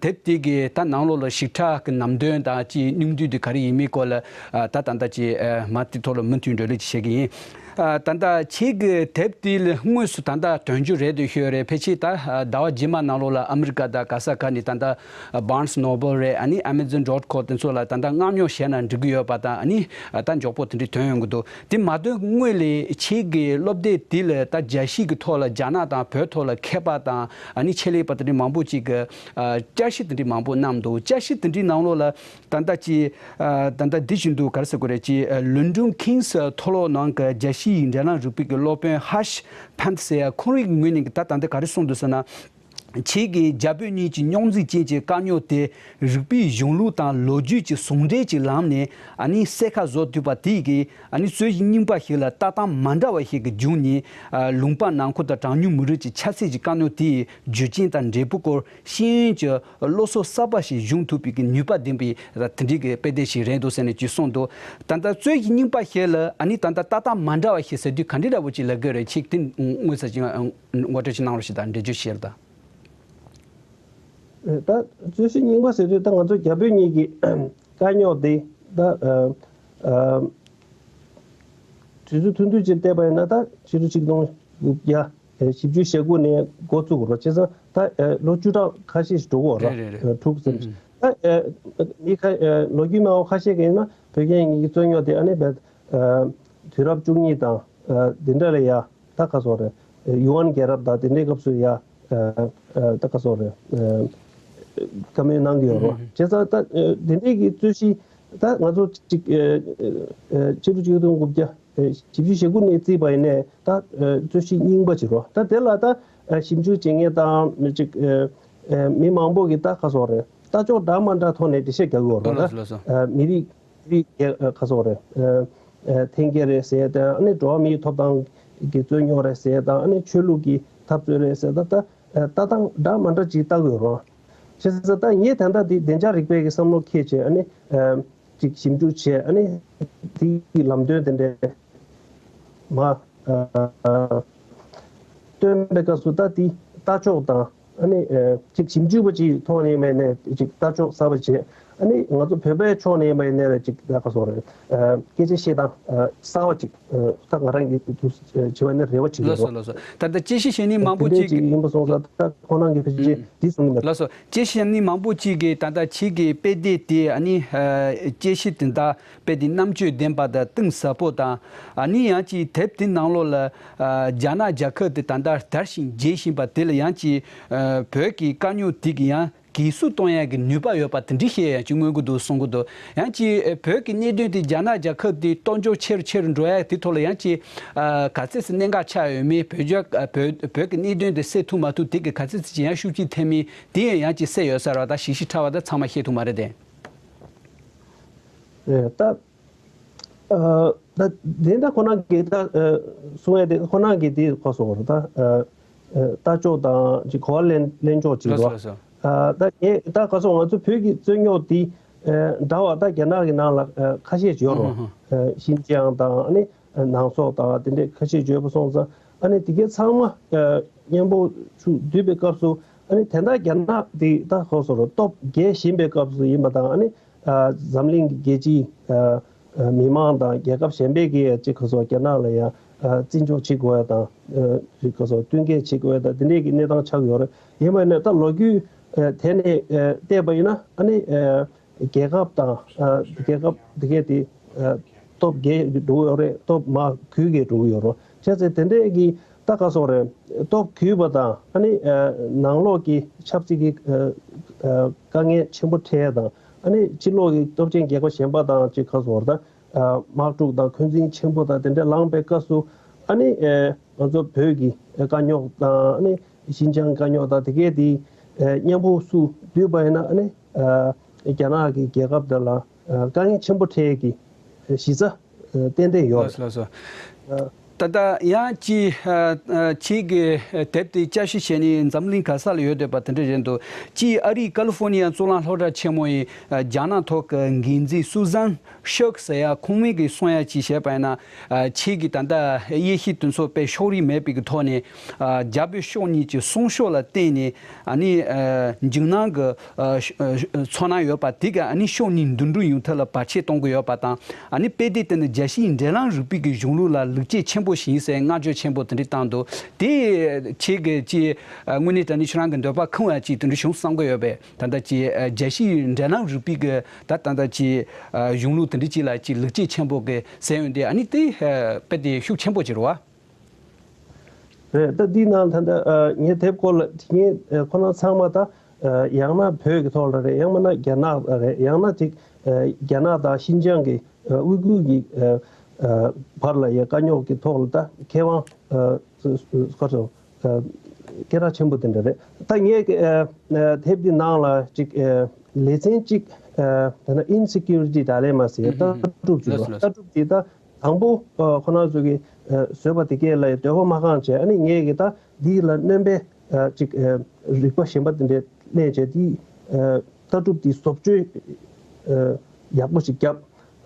དེབ་དེ་གི་ད་ནང་ལོགས་ལ་ཞིབ་ཕྲ་གི་ནང་དོན་དང་ཅིག་སྙིང་བསྡུས་དེ་ག་རེ་ཡིན་མིན་སྐོར་ལ་ད་ད་ལྟ་ཅིག་མ་དེ་ཐོག་ལ་མུ་མཐུད་འགྲེལ་བཤད་ཅིག་བྱེད་ཀྱི་ཡིན། ད་ལྟ་ཁྱེད་ཀྱི་དེབ་དེ་ལ་དངོས་སུ་ད་ལྟ་དོན་འཁྱོལ་རེད་འདུག་ཤོད་རེད། ཕལ་ཆེར་ད་ཟླ་བ་རྗེས་མ་ནང་ལོགས་ལ་ཨ་མི་རི་ཀ་དང་ག་ས་ག་ནས་ད་ལྟ་Barnes Noble རེད། ཨ་ནི་Amazon dot com དེ་ཚོ་ལ་ད་ལྟ་མངགས་ཉོ་བྱས་ན་འགྲིག་གི་ཡོད་པ་དང་། ཨ་ནི་ད་མགྱོགས་པོ་དེ་འདྲའི་ཐོན་ཡོང་གི་འདུག་དེ་མ་ཐོན་སྔོན་ལ་ཁྱེད་ཀྱི་སློབ་དེབ་དེ་ལ་ད་རྒྱལ་སྤྱི་གི་ཐོག་ལ་རྒྱ་ནག་དང་བོད་ཐོག་ལ་མཁས་པ་དང་ཨ་ནི་ཆེད་ལས་པ་དེ་འདྲའི་མང་པོ་ཅིག་གིས་བསྐྱར་ཞིབ་དེ་འདྲའི་མང་པོ་གནང་འདུག་བསྐྱར་ཞིབ་དེ་འདྲའི་ནང་ལོགས་ལ་ད་ལྟ་ཅིག་ད་ལྟ་འདི་བཞིན་དུ་ག་རེ་ཟེར་དགོས་རེད། ཅིག་London King's མཐོ་སློབ་ནང་གི་རྒྱལ་སྤྱིའི་འབྲེལ་ལམ་རིག་པའི་གི་སློབ་དཔོན་Harsh Pant ཟེར་ཡ་ཁོང་རང་གི་ངོས་ནས་ད་ད་ལྟ་ག་རེ་གསུངས་འདུག་ཟེར་ན། ཁྱེད་ཀྱིས་རྒྱ་བོད་གཉིས་ཀྱི་རྙོག་འཛིང་ཅན་གྱི་དཀའ་རྙོག་དེ་རིག་པའི་གཞུང་ལུགས་དང་ལོ་རྒྱུས་ཀྱི་ཟུང་འབྲེལ་གྱི་ལམ་ནས་ཨ་ནི་གསལ་ཁ་བཟོ་ཐུབ་པ་དེ་གིས་ཨ་ནི་རྩོད་གཞི་རྙིང་པ་ཞིག་ལ་ལྟ་སྟངས་མ་འདྲ་བ་ཞིག་གི་བརྒྱུད་ནས་ལུང་པ་ནང་ཁུལ་དང་གྲངས་ཉུང་མི་རིགས་ཀྱི་ཆབ་སྲིད་ཀྱི་དཀའ་རྙོག་དེའི་རྒྱུ་རྐྱེན་དང་འབྲས་བུ་སྐོར་ཤེས་ཡོན་གྱི་སློབ་གསོ་གསར་པ་ཞིག་སྦྱོང་ཐུབ་པའི་གི་ནུས་པ་ལྡན་པའི་དེ་འདྲའི་གི་དཔེ་དེབ་ཞིག་རེད་འདུག་ཟེར་ནས་ཅིག་གསུངས་འདུག་ད་ལྟ་རྩོད་གཞི་རྙིང་པ་ཞིག་ལ་ཨ་ནི་ད་ལྟ་ལྟ་སྟངས་མ་འདྲ་བ་ཞིག་ཟེར་དུས་ག་འདྲ་འདྲ་བོ་ཅིག་ལབ་དགོས་རེད། ཁྱེད་དེ་དངོས་སུ་ཅིག་ངོ་སྤྲོད་ཅིག་གནང་རོགས་ཞེས་དང་འགྲེལ་བརྗོད་བྱེད་རོགས་དང་། ད་རྩོད་གཞི་རྙིང་པ་ཟེར་དུས་ད་ང་ཚོ་རྒྱ་བོད་གཉིས་ཀྱི་དཀའ་རྙོག་འདི་ད་ཨ་ཨ་དུས་ཚོད་ཐུང་ཐུང་ཅིག་བལྟས་པ་ཡིན་ན་ད་ཕྱི་ལོ་ཆིག་སྟོང་དགུ་བརྒྱ་བཞི་བཅུ་ཞེ་དགུ་ནས་འགོ་བཙུགས་རོགས་བྱས་ཙང་ད་ལོ་བཅུ་ཕྲག་ཁ་ཤས་ཤིག་འགྲོ་གི་ཡོད་རེད། རེད་རེད། དྲུག་ཙམ་ཞིག་ད་མི་ཁ་ལོ་རྒྱུས་སྨྲ་བ་ཁ་ཤས་ཀྱིས་ཡིན་ན་བོད་རྒྱ་གཉིས་ཀྱི་རྩོད་རྙོག་དེ་ཨ་ནི་བས་དུས་རབས་བཅུ་གཉིས་དང་འདི་འདྲ་ལ་ཡ། ད་ག་སོགས་རེད། ཡུ་ཨན་རྒྱལ་རབས་དང་དེ་འདྲའི་སྐབས་སུ་ཡ། ད་ག་སོགས་རེད། བཀའ་མོལ་གནང་གི་ཡོད་རེད། བྱས་ཙང་ད་དེ་འདྲའི་གི་རྩོད་གཞི་ད་ང་ཚོ་གཅིག་ཕྱི་ལོ་ཆིག་སྟོང་དགུ་བརྒྱ་བཞི་བཅུ་ཞེ་དགུ་ནས་བརྩིས་པ་ཡིན་ནའི་ད་རྩོད་གཞི་རྙིང་པ་ཅིག་རེད། ད་དེ་ལ་ད་ཞིབ་འཇུག་བྱེད་མཁན་དང་གཅིག་མི་མང་པོ་གི་ད་ག་སོགས་རེད། ལྟ་ཕྱོགས་འདྲ་མ་འདྲ་ཐོག་ནས་འགྲེལ་བཤད་རྒྱག་གི་ཡོད་རེད། ལགས་སོ་ལགས་སོ། ད་མི་རིགས། རིགས་ཁ་སོགས་རེད། འཐེན་འཁྱེར་རེད་ཟེར་དང་ཨ་ནི་འགྲོ་བ་མིའི་ཐོབ་ཐང་གི་རྩོད་རྙོག་རེད་ཟེར་དང་ཨ་ནི་ཆོས་ལུགས་ཀྱི་འཐབ་རྩོད་རེད་ཟེར་དང་ད་ལྟ་སྟངས་འདྲ་མ་འདྲ་ཅིག་ལྟ་དགོས་རོགས། བྱས་ཙང་ད་ངས་ད་ལྟ་འདི་བདེ་འཇགས་རིག་པའི་གི་བསམ་བློ་འཁྱེར་བྱས་ཨ་ནི་ཅིག་ཞིབ་འཇུག་བྱས་ཨ་ནི་དེའི་ལམ་སྟོན་དེ་འདྲས་མ་སྟོན་པའི་སྐབས་སུ་ད་འདི་ལྟ་ཕྱོགས་དང་། ཨ་ནི་ཅིག་ཞིབ་འཇུག་པ་ཅིག་ཐོག་ནས་མ་ཡིན་ནའི་ཅིག་ལྟ་ཕྱོགས་གསར་པ་བྱས། ཨ་ནི་ང་ཚོ་བོད་པའི་ཕྱོགས་ནས་མ་ཡིན་ནའི་ཅིག་ད་ག་སོགས་རེད། སྐད་ཆ་བཤད་སྟངས་གསར་པ་ཅིག་ད་ང་རང་གི་དུས་བྱས་པ་ནི་རེ་བ་ཅིག་ཡོད། ལགས་སོ་ལགས་སོ། ད་ལྟ་དཔྱད་གཞི་བྱེད་མཁན་མང་པོ་དེ་འདྲས་ཅིག་ཅིག་ཡིན་པ་སོང་ཙང་ད་ཁོང་རང་གི་ཕལ་ཆེར་འདི་གསུང་གི་མེད། ལགས་སོ། དཔྱད་གཞི་བྱེད་མཁན་མང་པོ་ཅིག་གིས་ད་ལྟ་ཁྱེད་ཀྱི་དཔེ་དེབ་དེ་ཨ་ནི་དཔྱད་གཞི་དེ་ད་དཔེ་དེབ་རྣམ་དཔྱོད་ལྡན་པ་དང་གཏིང་ཟབ་པོ་དང་ཨ་ནི་ཡང་ཅིག་དེབ་དེ་ནང་ལོགས་ལ། རྒྱ་ནག་རྒྱལ་ཁབ་དེ་ད་ལྟ་དར་ཞིང་རྒྱས་བཞིན་པ་དེ་ལ་ཡང་ཅིག་བོད་ཀྱི་དཀའ་རྙོག་དེ་གི་ཡང་གིས་སུ་གཏོང་ཡ་གི་ནུས་པ་ཡོད་པ་དེ་འདྲ་ཞིག་ཡང་ཅིག་མངོན་གྱི་འདུག་གསུང་གི་འདུག་ཡང་ཅིག་བོད་ཀྱི་གནད་དོན་དེ་རྒྱ་ནག་རྒྱལ་ཁབ་དེ་སྟོབས་འབྱོར་ཆེ་རུ་ཆེ་རུ་འགྲོ་ཡ་དེ་ཐོག་ལ་ཡང་ཅིག་ག་ཚད་ཙམ་གནད་འགག་ཆགས་ཡོད་མེད། བོད་རྒྱ་བོད་བོད་ཀྱི་གནད་དོན་དེ་སེལ་ཐུབ་མ་ཐུབ་དེ་གི་ག་ཚད་ཙམ་ཅིག་ཡང་ཤུགས་རྐྱེན་ཐེབས་མིན་དེ་ཡང་ཅིག་གསལ་ཡོད་ས་རེད་བ། ད་ཞིབ་ཞིབ་ཕྲ་བ་ད་ཚང་མ་ཤེས་ཐུབ་མ་རེད་དེ། ད། ད་དེ་འདྲ་ཁོ་ན་གི་ད་གསུང་ཡ་དེ་ཁོ་ན་གི་དེ་ཁོ་སོང་རེད། ད་ལྟ་ཕྱོགས་དང་ཅིག་གོ་བ་ལེན་ལེན་ཕྱོགས་ཅིག་རེད། ད་ངས་ད་ག་སོང་ང་ཚོ་བོད་ཀྱི་རྩོད་རྙོག་དེ་འདྲ་བ་ད་རྒྱ་ནག་གི་ནང་ལ་ཁ་ཤས་ཅིག་ཡོད་རེད། ཤིན་ཅང་དང་ཨ་ནི་ནང་སོག་དང་དེ་འདྲས་ཁ་ཤས་ཅིག་ཡོད་པ་སོང་ཙང་ཨ་ནི་དེ་གའི་ཚང་མ་མཉམ་པོ་ཚུར་བསྡུས་པའི་སྐབས་སུ་ཨ་ནི་དེ་འདྲ་རྒྱ་ནག་དེ་ད་ཁོ་སོང་རེད། སྟོབས་རྒྱས་བཞིན་པའི་སྐབས་སུ་ཡིན་པ་དང་ཨ་ནི། འཛམ་གླིང་གི་རྒྱལ་སྤྱིའི་མི་མང་དང་རྒྱལ་ཁབ་གཞན་པས་ཀྱིས་ཅིག་ག་སོགས་རྒྱ་ནག་ལ་ཡང་བརྩི་འཇོག་བྱེད་དགོས་ཡ་དང་ཅིག་ག་སོགས་བསྟུན་མཁས་བྱེད་དགོས་ཡ་དང་དེ་འདྲས་ཀྱི་གནས་སྟངས་ཆགས་ཡོད་རེད། ཡིན་པ་ནས་ད་ལོ་རྒྱུས་དེ་ནས་བལྟས་པ་ཡིན་ན་ཨ་ནི་རྒྱལ་ཁབ་དང་རྒྱལ་ཁབ་དེ་གས་དེ་སྟོབས་རྒྱས་འགྲོ་གི་ཡོད་རེད། སྟོབས་མར་རྒུད་ཀྱི་འགྲོ་གི་ཡོད་རེད། བྱས་ཙང་དེ་འདྲས་ཀྱི་ད་ག་སོགས་རེད། སྟོབས་རྒུད་པ་དང་ཨ་ནི་ནང་ལོགས་ཀྱི་ཆབ་སྲིད་ཀྱི་དཀའ་ངལ་ཆེན་པོ་འཕྲད་དང་ཨ་ནི་ཕྱི་ལོགས་ཀྱི་སྟོབས་ཆེན་རྒྱལ་ཁབ་གཞན་པ་དང་ཅིག་ག་སོགས་རེད། ད་དམག་འཁྲུག་དང་འཁོན་འཛིན་ཆེན་པོ་དང་དེ་འདྲས་ལངས་པའི་སྐབས་སུ་ཨ་ནི་ང་ཚོ་བོད་ཀྱི་དཀའ་རྙོག་དང་ཨ་ནི་ཤིན་ཅང་དཀའ་རྙོག་དང་དེ་གས་དེ་མཉམ་པོ་ཚུར་བསྡུས་པ་ཡིན་ན་ཨ་ནི་རྒྱ་ནག་གི་རྒྱལ་ཁབ་དེ་ལ་དཀའ་ངལ་ཆེན་པོ་འཕྲད་ཀྱི་གཞི་རྩ་ཏན་ཏན་ཡོད། ལགས་སོ་ལགས་སོ། ད་ལྟ་ཡང་ཅིག་ཨ་ཨ་ཁྱེད་ཀྱི་དེབ་དེ་བསྐྱར་ཞིབ་བྱས་ནས་འཛམ་གླིང་ག་ས་ལ་ཡོད་བསྡད་པ་དེ་འདྲ་རེད་འདུག་ཅིག་ཨ་རིའི་ཀ་ལི་ཧྥོ་ནི་ཡ་གཙུག་ལག་སློབ་གྲྭ་ཆེན་མོ་ཡི་ཨ་རྒྱ་ནག་ཐོག་གི་འགན་འཛིན་སུ་ཟན་ཤག་ཟེར་ཡ་ཁོང་མོས་ཀྱིས་གསུང་ཡ་ཅིག་བྱས་པ་ཡིན་ན། ཨ་ཁྱེད་ཀྱི་ད་ལྟ་དབྱེ་ཞིབ་དེ་ཚོ་དཔེ་ཕྱོགས་རིས་མེད་པའི་གི་ཐོག་ནས་ཨ་རྒྱ་བོད་ཕྱོགས་གཉིས་ཀྱི་གསུང་ཕྱོགས་ལ་བརྟེན་ནས་ཨ་ནི་ཨ་འཇིགས་སྣང་གི་ཨ་ཤ་ཨ་ཤ་ཚོར་སྣང་ཡོད་པ་དེ་ག་ཨ་ནི་ཕྱོགས་གཉིས་འདུམ་འགྲིག་ཡོང་ཐབས་ལ་བར་ཆད་གཏོང་གི་ཡོད་པ་དང་། ཨ་ནི་དཔེ་དེབ་དེ་ནི་རྒྱལ་སྤྱིའི་འབྲེལ་ལམ་རིག་པའི་གི་གཞུང་ལུགས་ལ་ལེགས་སྐྱེས་ཆེན་པོ་ཞིག་ཡིན་ཟེར་བསྔགས་བརྗོད་ཆེན་པོ་དེ་འདྲ་བཏང་འདུག་དེ་ཁྱེད་ཀྱི་ཅིག་ཨ་དངོས་གནས་དྲང་གནས་ཁྱེད་རང་གི་འདོད་པ་ཁེངས་པ་ཅིག་དེ་འདྲ་བྱུང་བསམ་གི་ཡོད་པས། ད་ལྟ་ཅིག་ཨ་རྒྱལ་སྤྱིའི་འབྲེལ་ལམ་རིག་པའི་གི་ད་ད་ལྟ་ཅིག་ཨ་གཞུང་ལུགས་དེ་འདྲ་ཅིག་ལ་ཅིག་ལེགས་སྐྱེས་ཆེན་པོ་གི་ཟེར་ཡོང་དུས། ཨ་ནི་དེ་ཨ་དཔེ་དེ་ཤུགས་ཆེན་པོ་ཅིག་རེད་བ། རེད། ད་འདི་ནང་ད་ལྟ་ཨ་ངའི་དེབ་སྐོར་ལ་དྲི་ངན་ཨ་ཁོ་ན་ཚང་མ་ད་ཨ་ཡང་ན་བོད་ཀྱི་ཐོག་ལ་རེད། ཡང་མིན་ན་རྒྱ་ནག་ལ་རེད། ཡང་ན་ཅིག་ཨ་རྒྱ་ནག་དང་ཤིན་ཅང་གི་ཨ་དབུས་ཁུལ་གྱི་ཨ་ཨ་བར་ལ་ཡ་དཀའ་རྙོག་གི་ཐོག་ལ་ད་མཁས་དབང་ཨ་སུ་སུ་སུ་ག་རེ་ཟེར། ཨ་སྐད་གྲགས་ཆེན་པོ་དེ་འདྲ་རེད། ད་ངས་ཨ་ཨ་དེབ་འདི་ནང་ལ་ཅིག་ཨ་ལེ་ཚན་གཅིག་ཨ་ད་ལྟ་Insecurity Dilemma ཟེར་ཡ་ལྟ་གྲུབ་ཅིག་ལ། ལྟ་གྲུབ་དེ་ད་དང་པོ་ཨ་ཁོ་རང་ཚོ་གིས་ཨ་བཟོས་པ་དེ་གས་ལ་འདོད་པ་མ་ཁེངས་བྱས། ཨ་ནི་ངས་ཀྱིས་ད་འདི་ལ་སྣོན་པའི་ཨ་ཅིག་ཨ་རིག་པ་གཞན་པ་དེ་འདྲས་ལེན་བྱས། དེ་ཨ་ལྟ་གྲུབ་དེ་བཟོ་བཅོས་ཨ་ཡག་པོ་ཞིག་བརྒྱབ།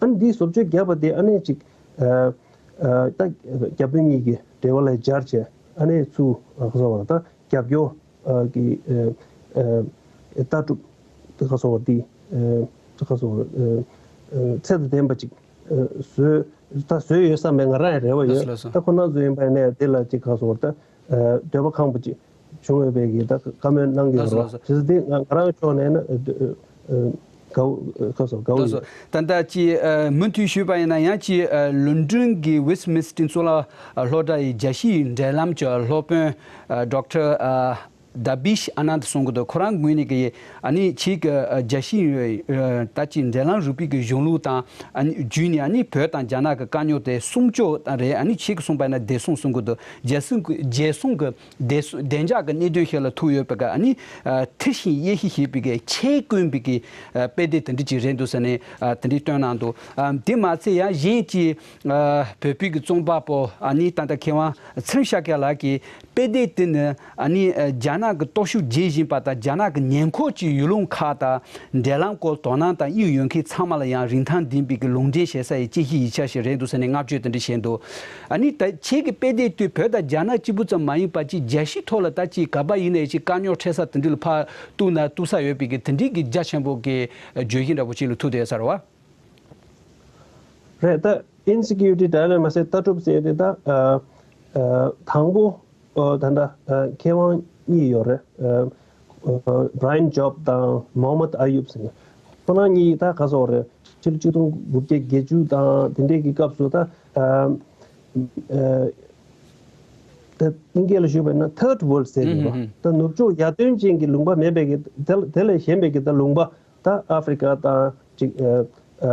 ཨ་ནི་འདི་བཟོ་བཅོས་བརྒྱབ་པ་དེ་ཨ་ནི་ཅིག་ཨ་ཨ་ད་རྒྱ་བོད་གཉིས་ཀྱི་འབྲེལ་བ་ལ་སྦྱར་བྱས། ཨ་ནི་ཚུར་ཨ་ག་ཟེར་བ་ད་རྒྱབ་སྐྱོར་ཨ་གི་ཨ་ཨ་ལྟ་གྲུབ་དེ་ག་ཟེར་བ་དེ་ཨ་ག་ཟེར་བ་ཨ་ཨ་ཚད་དང་ལྡན་པ་ཅིག་ཨ་བཟོས། ད་བཟོས་ཡོད་བསམ་པའི་ང་རང་ཡང་རེ་བ་ཡོད། ལགས་སོ། ད་ཁོ་རང་ཚོ་ཡིན་པ་ཡིན་ན་དེ་ལ་ཅིག་ག་ཟེར་བ་ད་ཨ་འདོད་པ་ཁེངས་པ་ཅིག་བྱུང་ཡོད་པའི་གི་ད་བཀའ་མོལ་གནང་གི་ཡོད་རེད། ལགས་སོ། བྱས་ཙང་དེ་ང་ང་རང་ཕྱོགས་ནས་ན་ཨ་ཨ་དགའ་བོ་ཨ་ག་ཟེར་དགའ་བོ་ཡོད། ད་ལྟ་ཅིག་ཨ་མུ་མཐུད་ཞུས་པ་ཡིན་ན་ཡང་ཅིག་ཨ་ལོན་ཌོན་གྱི་Westminster གཙུག་ལག་སློབ་གྲྭ་ཡི་རྒྱལ་སྤྱིའི་འབྲེལ་ལམ་གྱི་སློབ་དཔོན་ཨ་Doctor ཨ་Dabish Anand གསུང་གི་འདུག་ཁོ་རང་ངོས་ནས་ཀྱི་ཨ་ནི་ཁྱེད་ཀྱི་ཨ་རྒྱལ་སྤྱིའི་ཨ་ད་ཅིག་འབྲེལ་ལམ་རིག་པའི་གི་གཞུང་ལུགས་དང་ཨ་ནི་བརྒྱུད་ནས་ཨ་ནི་བོད་དང་རྒྱ་ནག་གི་དཀའ་རྙོག་དེ་གསུམ་བཅུ་ད་རེད། ཨ་ནི་ཁྱེད་ཀྱིས་གསུངས་པ་ན་བདེ་སྲུང་གསུང་གི་འདུག་རྒྱལ་སྲུང་གི་རྒྱལ་སྲུང་གི་བདེ་སྲུང་བདེ་འཇགས་ཀྱི་གནད་དོན་ཞིག་ལ་ཐུག་ཡོད་པའི་གི་ཨ་ནི་ཨ་འཐུས་ཤིང་དབྱེ་ཞིབ་བྱེད་པའི་གི་ཆེད་བསྐོས་པའི་གི་ཨ་དཔེ་དེབ་དེ་འདྲ་ཅིག་རེད་འདུག་ཟེར་ནས་ཨ་དེ་འདྲ་བཏོན་གནང་འདུག་ཨ་དེ་མ་ཚད་ཡང་གཞན་གྱི་ཨ་བོད་པའི་གི་རྩོམ་པ་པོ་ཨ་ནི་ད་ལྟ་མཁས་དབང་ཚུལ་ཤཱཀྱ་ལགས་ཀྱིས་དཔེ་དེབ་དེ་ནི་ཨ་ནི་ཨ་རྒྱ་ནག་གི་སྟོབས་ཤུགས་རྒྱས་བཞིན་པ་དང་། རྒྱ་ནག་གི་ཉེ་འཁོར་གྱི་ཡུལ་ལུང་ཁག་དང་འབྲེལ་ལམ་སྐོར་དོ་སྣང་དང་དབྱིངས་ཡོད་མཁན་ཚང་མ་ལ་ཡང་རིན་ཐང་ལྡན་པའི་གི་ལུང་འདྲེན་བྱེད་ས་ཡི་དཔྱད་གཞིའི་ཡིག་ཆ་ཞིག་རེད་འདུག་ཟེར་ནས་བསྔགས་བརྗོད་དེ་འདྲ་བྱས་འདུག་ཨ་ནི་ད་ཁྱེད་ཀྱི་དཔེ་དེབ་དེ་བོད་དང་རྒྱ་ནག་གཅིག་པུ་ཙམ་མ་ཡིན་པ་ཅིག་རྒྱལ་སྤྱིའི་ཐོག་ལ་ད་ཅིག་ག་པར་ཡིན་ནའི་ཅིག་དཀའ་རྙོག་འཕྲད་ས་དེ་འདྲ་ལ་ཕར་གཏུག་ན་གཏུག་ས་ཡོད་པའི་གི་དེ་འདྲའི་གི་རྒྱ་ཆེན་པོ་གི་བརྗོད་གཞི་འདྲ་པོ་ཅིག་ལ་ཐུག་བསྡད་ས་རེད་བ། རེད། ད་Insecurity Dilemma ཟེར་ལྟ་གྲུབ་ཟེར་དེ་ད་ཨ་ཨ་དང་པོ་ཨ་ད་ལྟ་ཨ་མཁས་དབང་གཉིས་ཡོད་རེད། ཨ་ཨ་Brian Job དང་Mohammad Ayoob ཟེར་ནས། ཁོ་རང་གཉིས་ད་ག་ཟེར་རེད། ཕྱི་ལོ་ཆིག་སྟོང་དགུ་བརྒྱ་བརྒྱད་ཅུ་དང་དེ་འདྲའི་གི་སྐབས་སུ་ད་ཨ་ཨ་ད་དབྱིན་སྐད་ལ་ཞུས་པ་ཡིན་ན་Third World ཟེར་གྱི་རེད་པ། ད་ནུབ་ཕྱོགས་ཡར་ཐོན་ཅན་གྱི་ལུང་པ་མེད་པའི་གི་དེ་དེ་ལས་གཞན་པའི་གི་ད་ལུང་པ། ད་ཨ་ཧྥི་རི་ཀ་དང་ཅིག་ཨ་ཨ་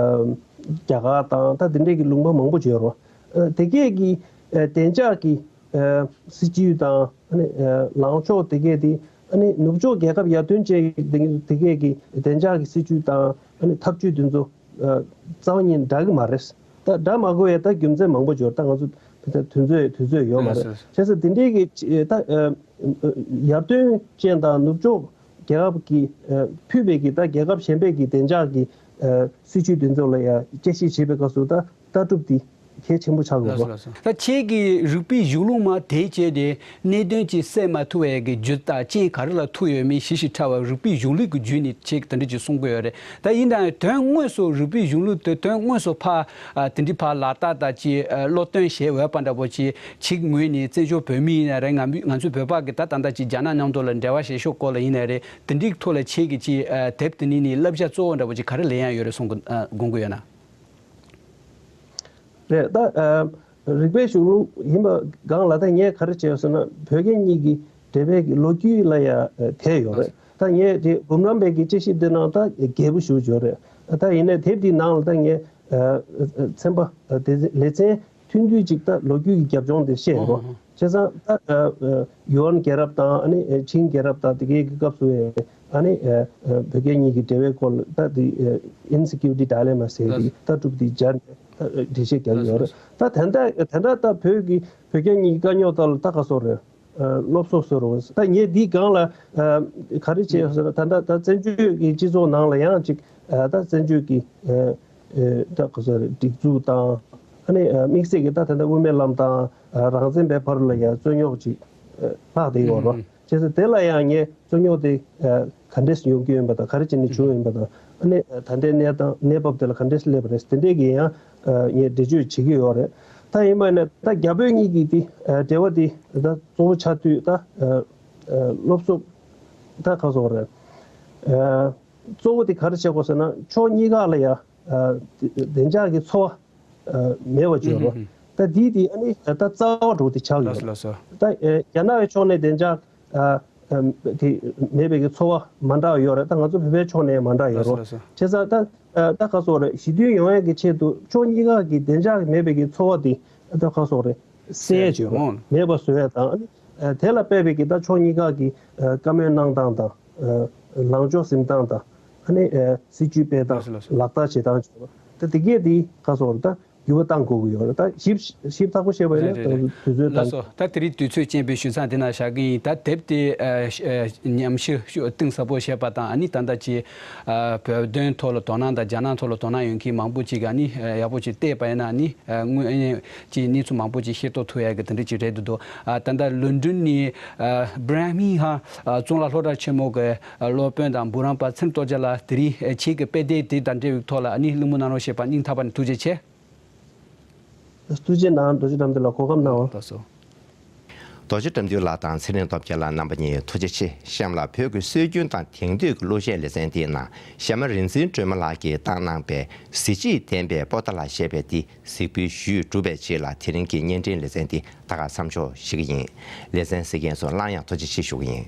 རྒྱ་གར་དང་ད་དེ་འདྲས་ཀྱི་ལུང་པ་མང་པོ་ཅིག་ཡོད་རེད། ཨ་དེ་གས་ཀྱི་ཨ་བདེ་འཇགས་ཀྱི་ཨ་སྲིད་ཇུས་དང་ཨ་ནི་ཨ་ལངས་ཕྱོགས་དེ་གས་དེ་ཨ་ནི་ནུབ་ཕྱོགས་རྒྱལ་ཁབ་ཡར་ཐོན་ཅན་དེ་དེ་གས་ཀྱི་བདེ་འཇགས་ཀྱི་སྲིད་ཇུས་དང་ཨ་ནི་ཐབས་ཇུས་དེ་ཚོ་ཨ་རྩ་བ་ཉིད་འདྲ་གི་མ་རེད། ད་འདྲ་མ་དགོས་པའི་ད་རྒྱུ་མཚན་མང་པོ་ཅིག་ཡོད་རེད། ད་ང་ཚོ་ད་དུས་ཚོད་དུས་ཚོད་ཡོད་མ་རེད། བྱས་ཙང་དེ་འདྲས་ཀྱི་ད་ཨ་ཡར་ཐོན་ཅན་དང་ནུབ་ཕྱོགས་རྒྱལ་ཁབ་ཀྱི་ཨ་ཕུད་པའི་གི་ད་རྒྱལ་ཁབ་གཞན་པའི་གི་བདེ་འཇགས་ཀྱི་ཨ་སྲིད་ཇུས་དེ་ཚོ་ལ་ཡང་དཔྱད་ཞིབ་བྱེད་པའི་སྐབས་སུ་ད་ལྟ་གྲུབ་དེ་གལ་ཆེན་པོ་ཆགས་ཡོད་རེད། ད་ཁྱེད་ཀྱིས་རིག་པའི་གཞུང་ལུགས་མ་དེ་བྱས་ཏེ་གནད་དོན་ཅིག་སེལ་མ་ཐུབ་པའི་གི་རྒྱུ་དང་རྐྱེན་ག་རེ་ལ་ཐུག་ཡོད་མེད་ཞིབ་ཞིབ་ཕྲ་བ་རིག་པའི་གཞུང་ལུགས་ཀྱི་བརྒྱུད་ནས་ཁྱེད་ཀྱིས་དེ་འདྲ་ཅིག་གསུང་གི་ཡོད་རེད། ད་ཡིན་ནའང་དོན་དངོས་སུ་རིག་པའི་གཞུང་ལུགས་དེ་དོན་དངོས་སུ་ཕར་ཨ་དེ་འདྲའི་ཕར་ལག་བསྟར་དང་ཅིག་ཨ་བློ་སྟོན་བྱེད་འོས་པ་འདྲ་པོ་ཅིག་ཁྱེད་ངོས་ནས་བཙན་བྱོལ་བོད་མི་ཡིན་ན་རེད། ང་ང་ཚོའི་བོད་པ་གི་ད་ད་ལྟ་ཅིག་རྒྱ་ནག་མཉམ་དུ་ལ་འབྲེལ་བ་བྱེད་ཕྱོགས་སྐོར་ལ་ཡིན་ན་རེད། དེ་འདྲའི་ཐོག་ལ་ཁྱེད་ཀྱིས་ཅིག་ཨ་དེབ་དེ་ནས་ནི་བསླབ་བྱ་གཙོ་བོ་འདྲ་པོ་ཅིག་ག་རེ་ལེན་ཡ་ཡོད་རེད་གསུང་གི་ཨ་དགོངས་ཀྱི་ཡོད་ན། རེད། ད་ཨ་རིག་པའི་གཞུང་ལུགས་ཡིན་པ་སྒང་ལ་ད་ངས་ག་རེ་བྱས་ཟེར་ན་བོད་རྒྱ་གཉིས་ཀྱི་འབྲེལ་བའི་གི་ལོ་རྒྱུས་ལ་ཡ་དད་ཡོད་རེད། ད་ངས་དེ་འབུམ་རམས་པའི་གི་དཔྱད་ཞིབ་འདི་ནང་ད་རྒྱས་པོ་ཞེ་པོ་ཅིག་ཡོད་རེད། ད་ཡིན་ནའི་དེབ་འདིའི་ནང་ལ་ད་ངས་ཨ་ཨ་ཚན་པ་ཨ་དེ་ལེ་ཚན་ཐུང་ཐུང་ཅིག་ད་ལོ་རྒྱུས་ཀྱི་རྒྱབ་ལྗོངས་དེ་བཤད་ཡོད་རེད། བྱས་ཙང་ད་ཨ་ཨ་ཡུའན་རྒྱལ་རབས་དང་ཨ་ནི་ཨ་ཆིང་རྒྱལ་རབས་དང་དེ་གའི་གི་སྐབས་སུ་ཨ་ནི་ཨ་ཨ་བོད་རྒྱ་གཉིས་ཀྱི་འབྲེལ་བའི་སྐོར་ལ་ད་དེ་ཨ་Insecurity Dilemma ཟེར་དེ་ལྟ་གྲུབ་དེ་སྦྱར་ནས། འགྲེལ་བཤད་རྒྱག་གི་ཡོད་རེད། ད་དེ་འདྲ་དེ་འདྲ་ད་བོད་ཀྱི་བོད་རྒྱ་གཉིས་ཀྱི་དཀའ་རྙོག་ད་ལ་ད་ག་སོག་རེད། སློབ་གསོ་ཟེར་རོ། ད་ངས་འདིའི་སྒང་ལ་ག་རེ་བྱས་ཟེར་ན། ད་ད་ད་བཙན་བྱོལ་གྱི་སྤྱི་ཚོགས་ནང་ལ་ཡང་ཅིག་ད་བཙན་བྱོལ་གྱི་ད་ག་ཟེར་སྒྲིག་འཛུགས་དང་། ཨ་ནི་དམིགས་བསལ་གྱི་ད་ད་ལྟ་དབུ་མའི་ལམ་དང་རང་བཙན་པའི་བར་ལ་ཡང་རྩོད་རྙོག་ཅིག་ལྷག་བསྡད་ཡོད་རེད། བྱས་ཙང་དེ་ལ་ཡང་ངས་རྩོད་རྙོག་དེ་ག་འདྲས་ཡོང་གི་ཡོད་པ་དང་། ག་རེ་བྱས་ནས་བྱུང་ཡོད་པ་དང་། ཨ་ནི་ད་ལྟའི་གནས་སྟངས་གནས་བབ་དེ་ལ་ག་འདྲས་སླེབས་པ་རེད། དེ་འདྲས་ཀྱི་ཡང་ངས་འགྲེལ་བརྗོད་བྱེད་ཀྱི་ཡོད་རེད། ད་ཡིན་པ་ཡིན་ན་ད་རྒྱ་བོད་གཉིས་ཀྱི་དེ་འབྲེལ་བ་དེ་ད་གཙོ་བོ་ཆགས་དུས་ད་སློབ་གསོ་ད་ག་སོག་རེད། གཙོ་བོ་དེ་ག་རེ་བྱེད་དགོས་ཟེར་ན། ཕྱོགས་གཉིས་ཀ་ལ་ཡང་བདེ་འཇགས་ཀྱི་འཚོ་བ་མེད་པ་བྱུང་རོགས། ད་འདི་དེ་ཨ་ནི་ད་རྩ་བ་འགྲོ་དེ་ཆགས་ཡོད། ད་རྒྱ་ནག་གི་ཕྱོགས་ནས་བདེ་འཇགས་དེ་མེད་པའི་གི་འཚོ་བ་མ་འདྲ་བ་ཡོད་རེད། ད་ང་ཚོ་བོད་པའི་ཕྱོགས་ནས་མ་འདྲ་ཡོད་རོགས། བྱས་ཙང་ད་ད་ག་སོག་རེད། ཞི་མཐུན་ཡོང་ཡས་ཀྱི་ཆེད་དུ་ཕྱོགས་གཉིས་ཀ་གི་བདེ་འཇགས་མེད་པའི་གི་འཚོ་བ་དེ་ད་ག་སོག་རེད། སེལ་ཡས་བྱོས་རོགས། མེད་པ་བཟོ་ཡས་དང་། ཨ་ནི་དེ་ལ་དཔག་པའི་གི་ད་ཕྱོགས་གཉིས་ཀ་གི་བཀའ་མོལ་གནང་སྟངས་དང་། ལངས་ཕྱོགས་འཛིན་སྟངས་དང་། ཨ་ནི་སྲིད་ཇུས་སྤེལ་སྟངས། ལགས་སོ། ལག་བསྟར་བྱེད་སྟངས་བྱེད་པ། ད་དེ་གས་དེ་ག་སོག་རེད། ད་འགྱུར་བ་གཏང་དགོས་ཀྱི་ཡོད་རེད། ད་ཞིབ་ཞིབ་ཚགས་པོ་བཤད་པ་ཡིན་ན། རེད་རེད་རེད། དུས་ཚོད་ལགས་སོ། ད་དེ་རིང་དུས་ཚོད་ཅན་པའི་ཞུ་མཚམས་དེ་ན་བཞག་གི་ཡིན། ད་དེབ་དེ་ཉམས་ཞིབ་ཤུགས་གཏིང་ཟབ་པོ་བྱས་པ་དང་། ཨ་ནི་ད་ལྟ་ཅིག་བོད་དོན་ཐོག་ལ་དོ་སྣང་དང་རྒྱ་ནག་ཐོག་ལ་དོ་སྣང་ཡོད་མཁན་མང་པོ་ཅིག་གིས་ཨ་ནི་ཡག་པོ་ཅིག་བལྟས་པ་ཡིན་ན། ཨ་ནི་དངོས་ཅིག་གནས་ཚུལ་མང་པོ་ཅིག་ཤེས་རྟོགས་ཐུབ་ཡ་གི་དེ་འདྲ་ཅིག་རེད་འདུག་ད་ལྟ་ལོན་ཌོན་ནས་བྷི་རན་མིང་ཧམ་གཙུག་ལག་སློབ་གྲྭ་ཆེན་མོ་གི་སློབ་དཔོན་དང་འབུམ་རམས་པ་ཚེ་རིང་སྟོབས་རྒྱལ་ལགས། དེ་རིང་ཁྱེད་ཀྱི་དཔེ་དེབ་དེ་དང་འབྲེལ་བའི་ཐོག་ལ་ཨ་ནི་གླེང་མོལ་གནང་རོགས་ཞེས་པ་སྙིང་ཐག་པ་ནས་ཐུགས་རྗེ་ཆེ། ཐུགས་རྗེ་གནང་། རྡོ་རྗེ་དགྲ་འདུལ་ལགས། གོ་སྐབས་གནང་བ། ལགས་སོ། རྡོ་རྗེ་དགྲ་འདུལ་ལགས་དང་ཚེ་རིང་སྟོབས་རྒྱལ་ལགས་རྣམ་པ་གཉིས་ཐུགས་རྗེ་ཆེ། གཤམ་ལ་བོད་ཀྱི་སྲོལ་རྒྱུན་དང་དེང་དུས་ཀྱི་གླུ་གཞས་ལེ་ཚན་དེའི་ནང་གཞས་མ་རིག་འཛིན་སྒྲོལ་མ་ལགས་ཀྱིས་བཏང་གནང་པའི་གཟི་བརྗིད་ལྡན་པའི་པོ་ཏཱ་ལ་ཞེས་པའི་དེ་གཟིགས་འབུལ་ཞུས་གྲུབ་པའི་རྗེས་ལ། དེ་རིང་གི་བརྙན་འཕྲིན་ལེ་ཚན་འདི་ད་ག་མཚམས་འཇོག་ཞུ་གི་ཡིན། ལེ་ཚན་གཟིགས་མཁན་ཚོ་སླར་ཡང་ཐུགས་རྗེ་ཆེ་ཞུ་གི་ཡིན།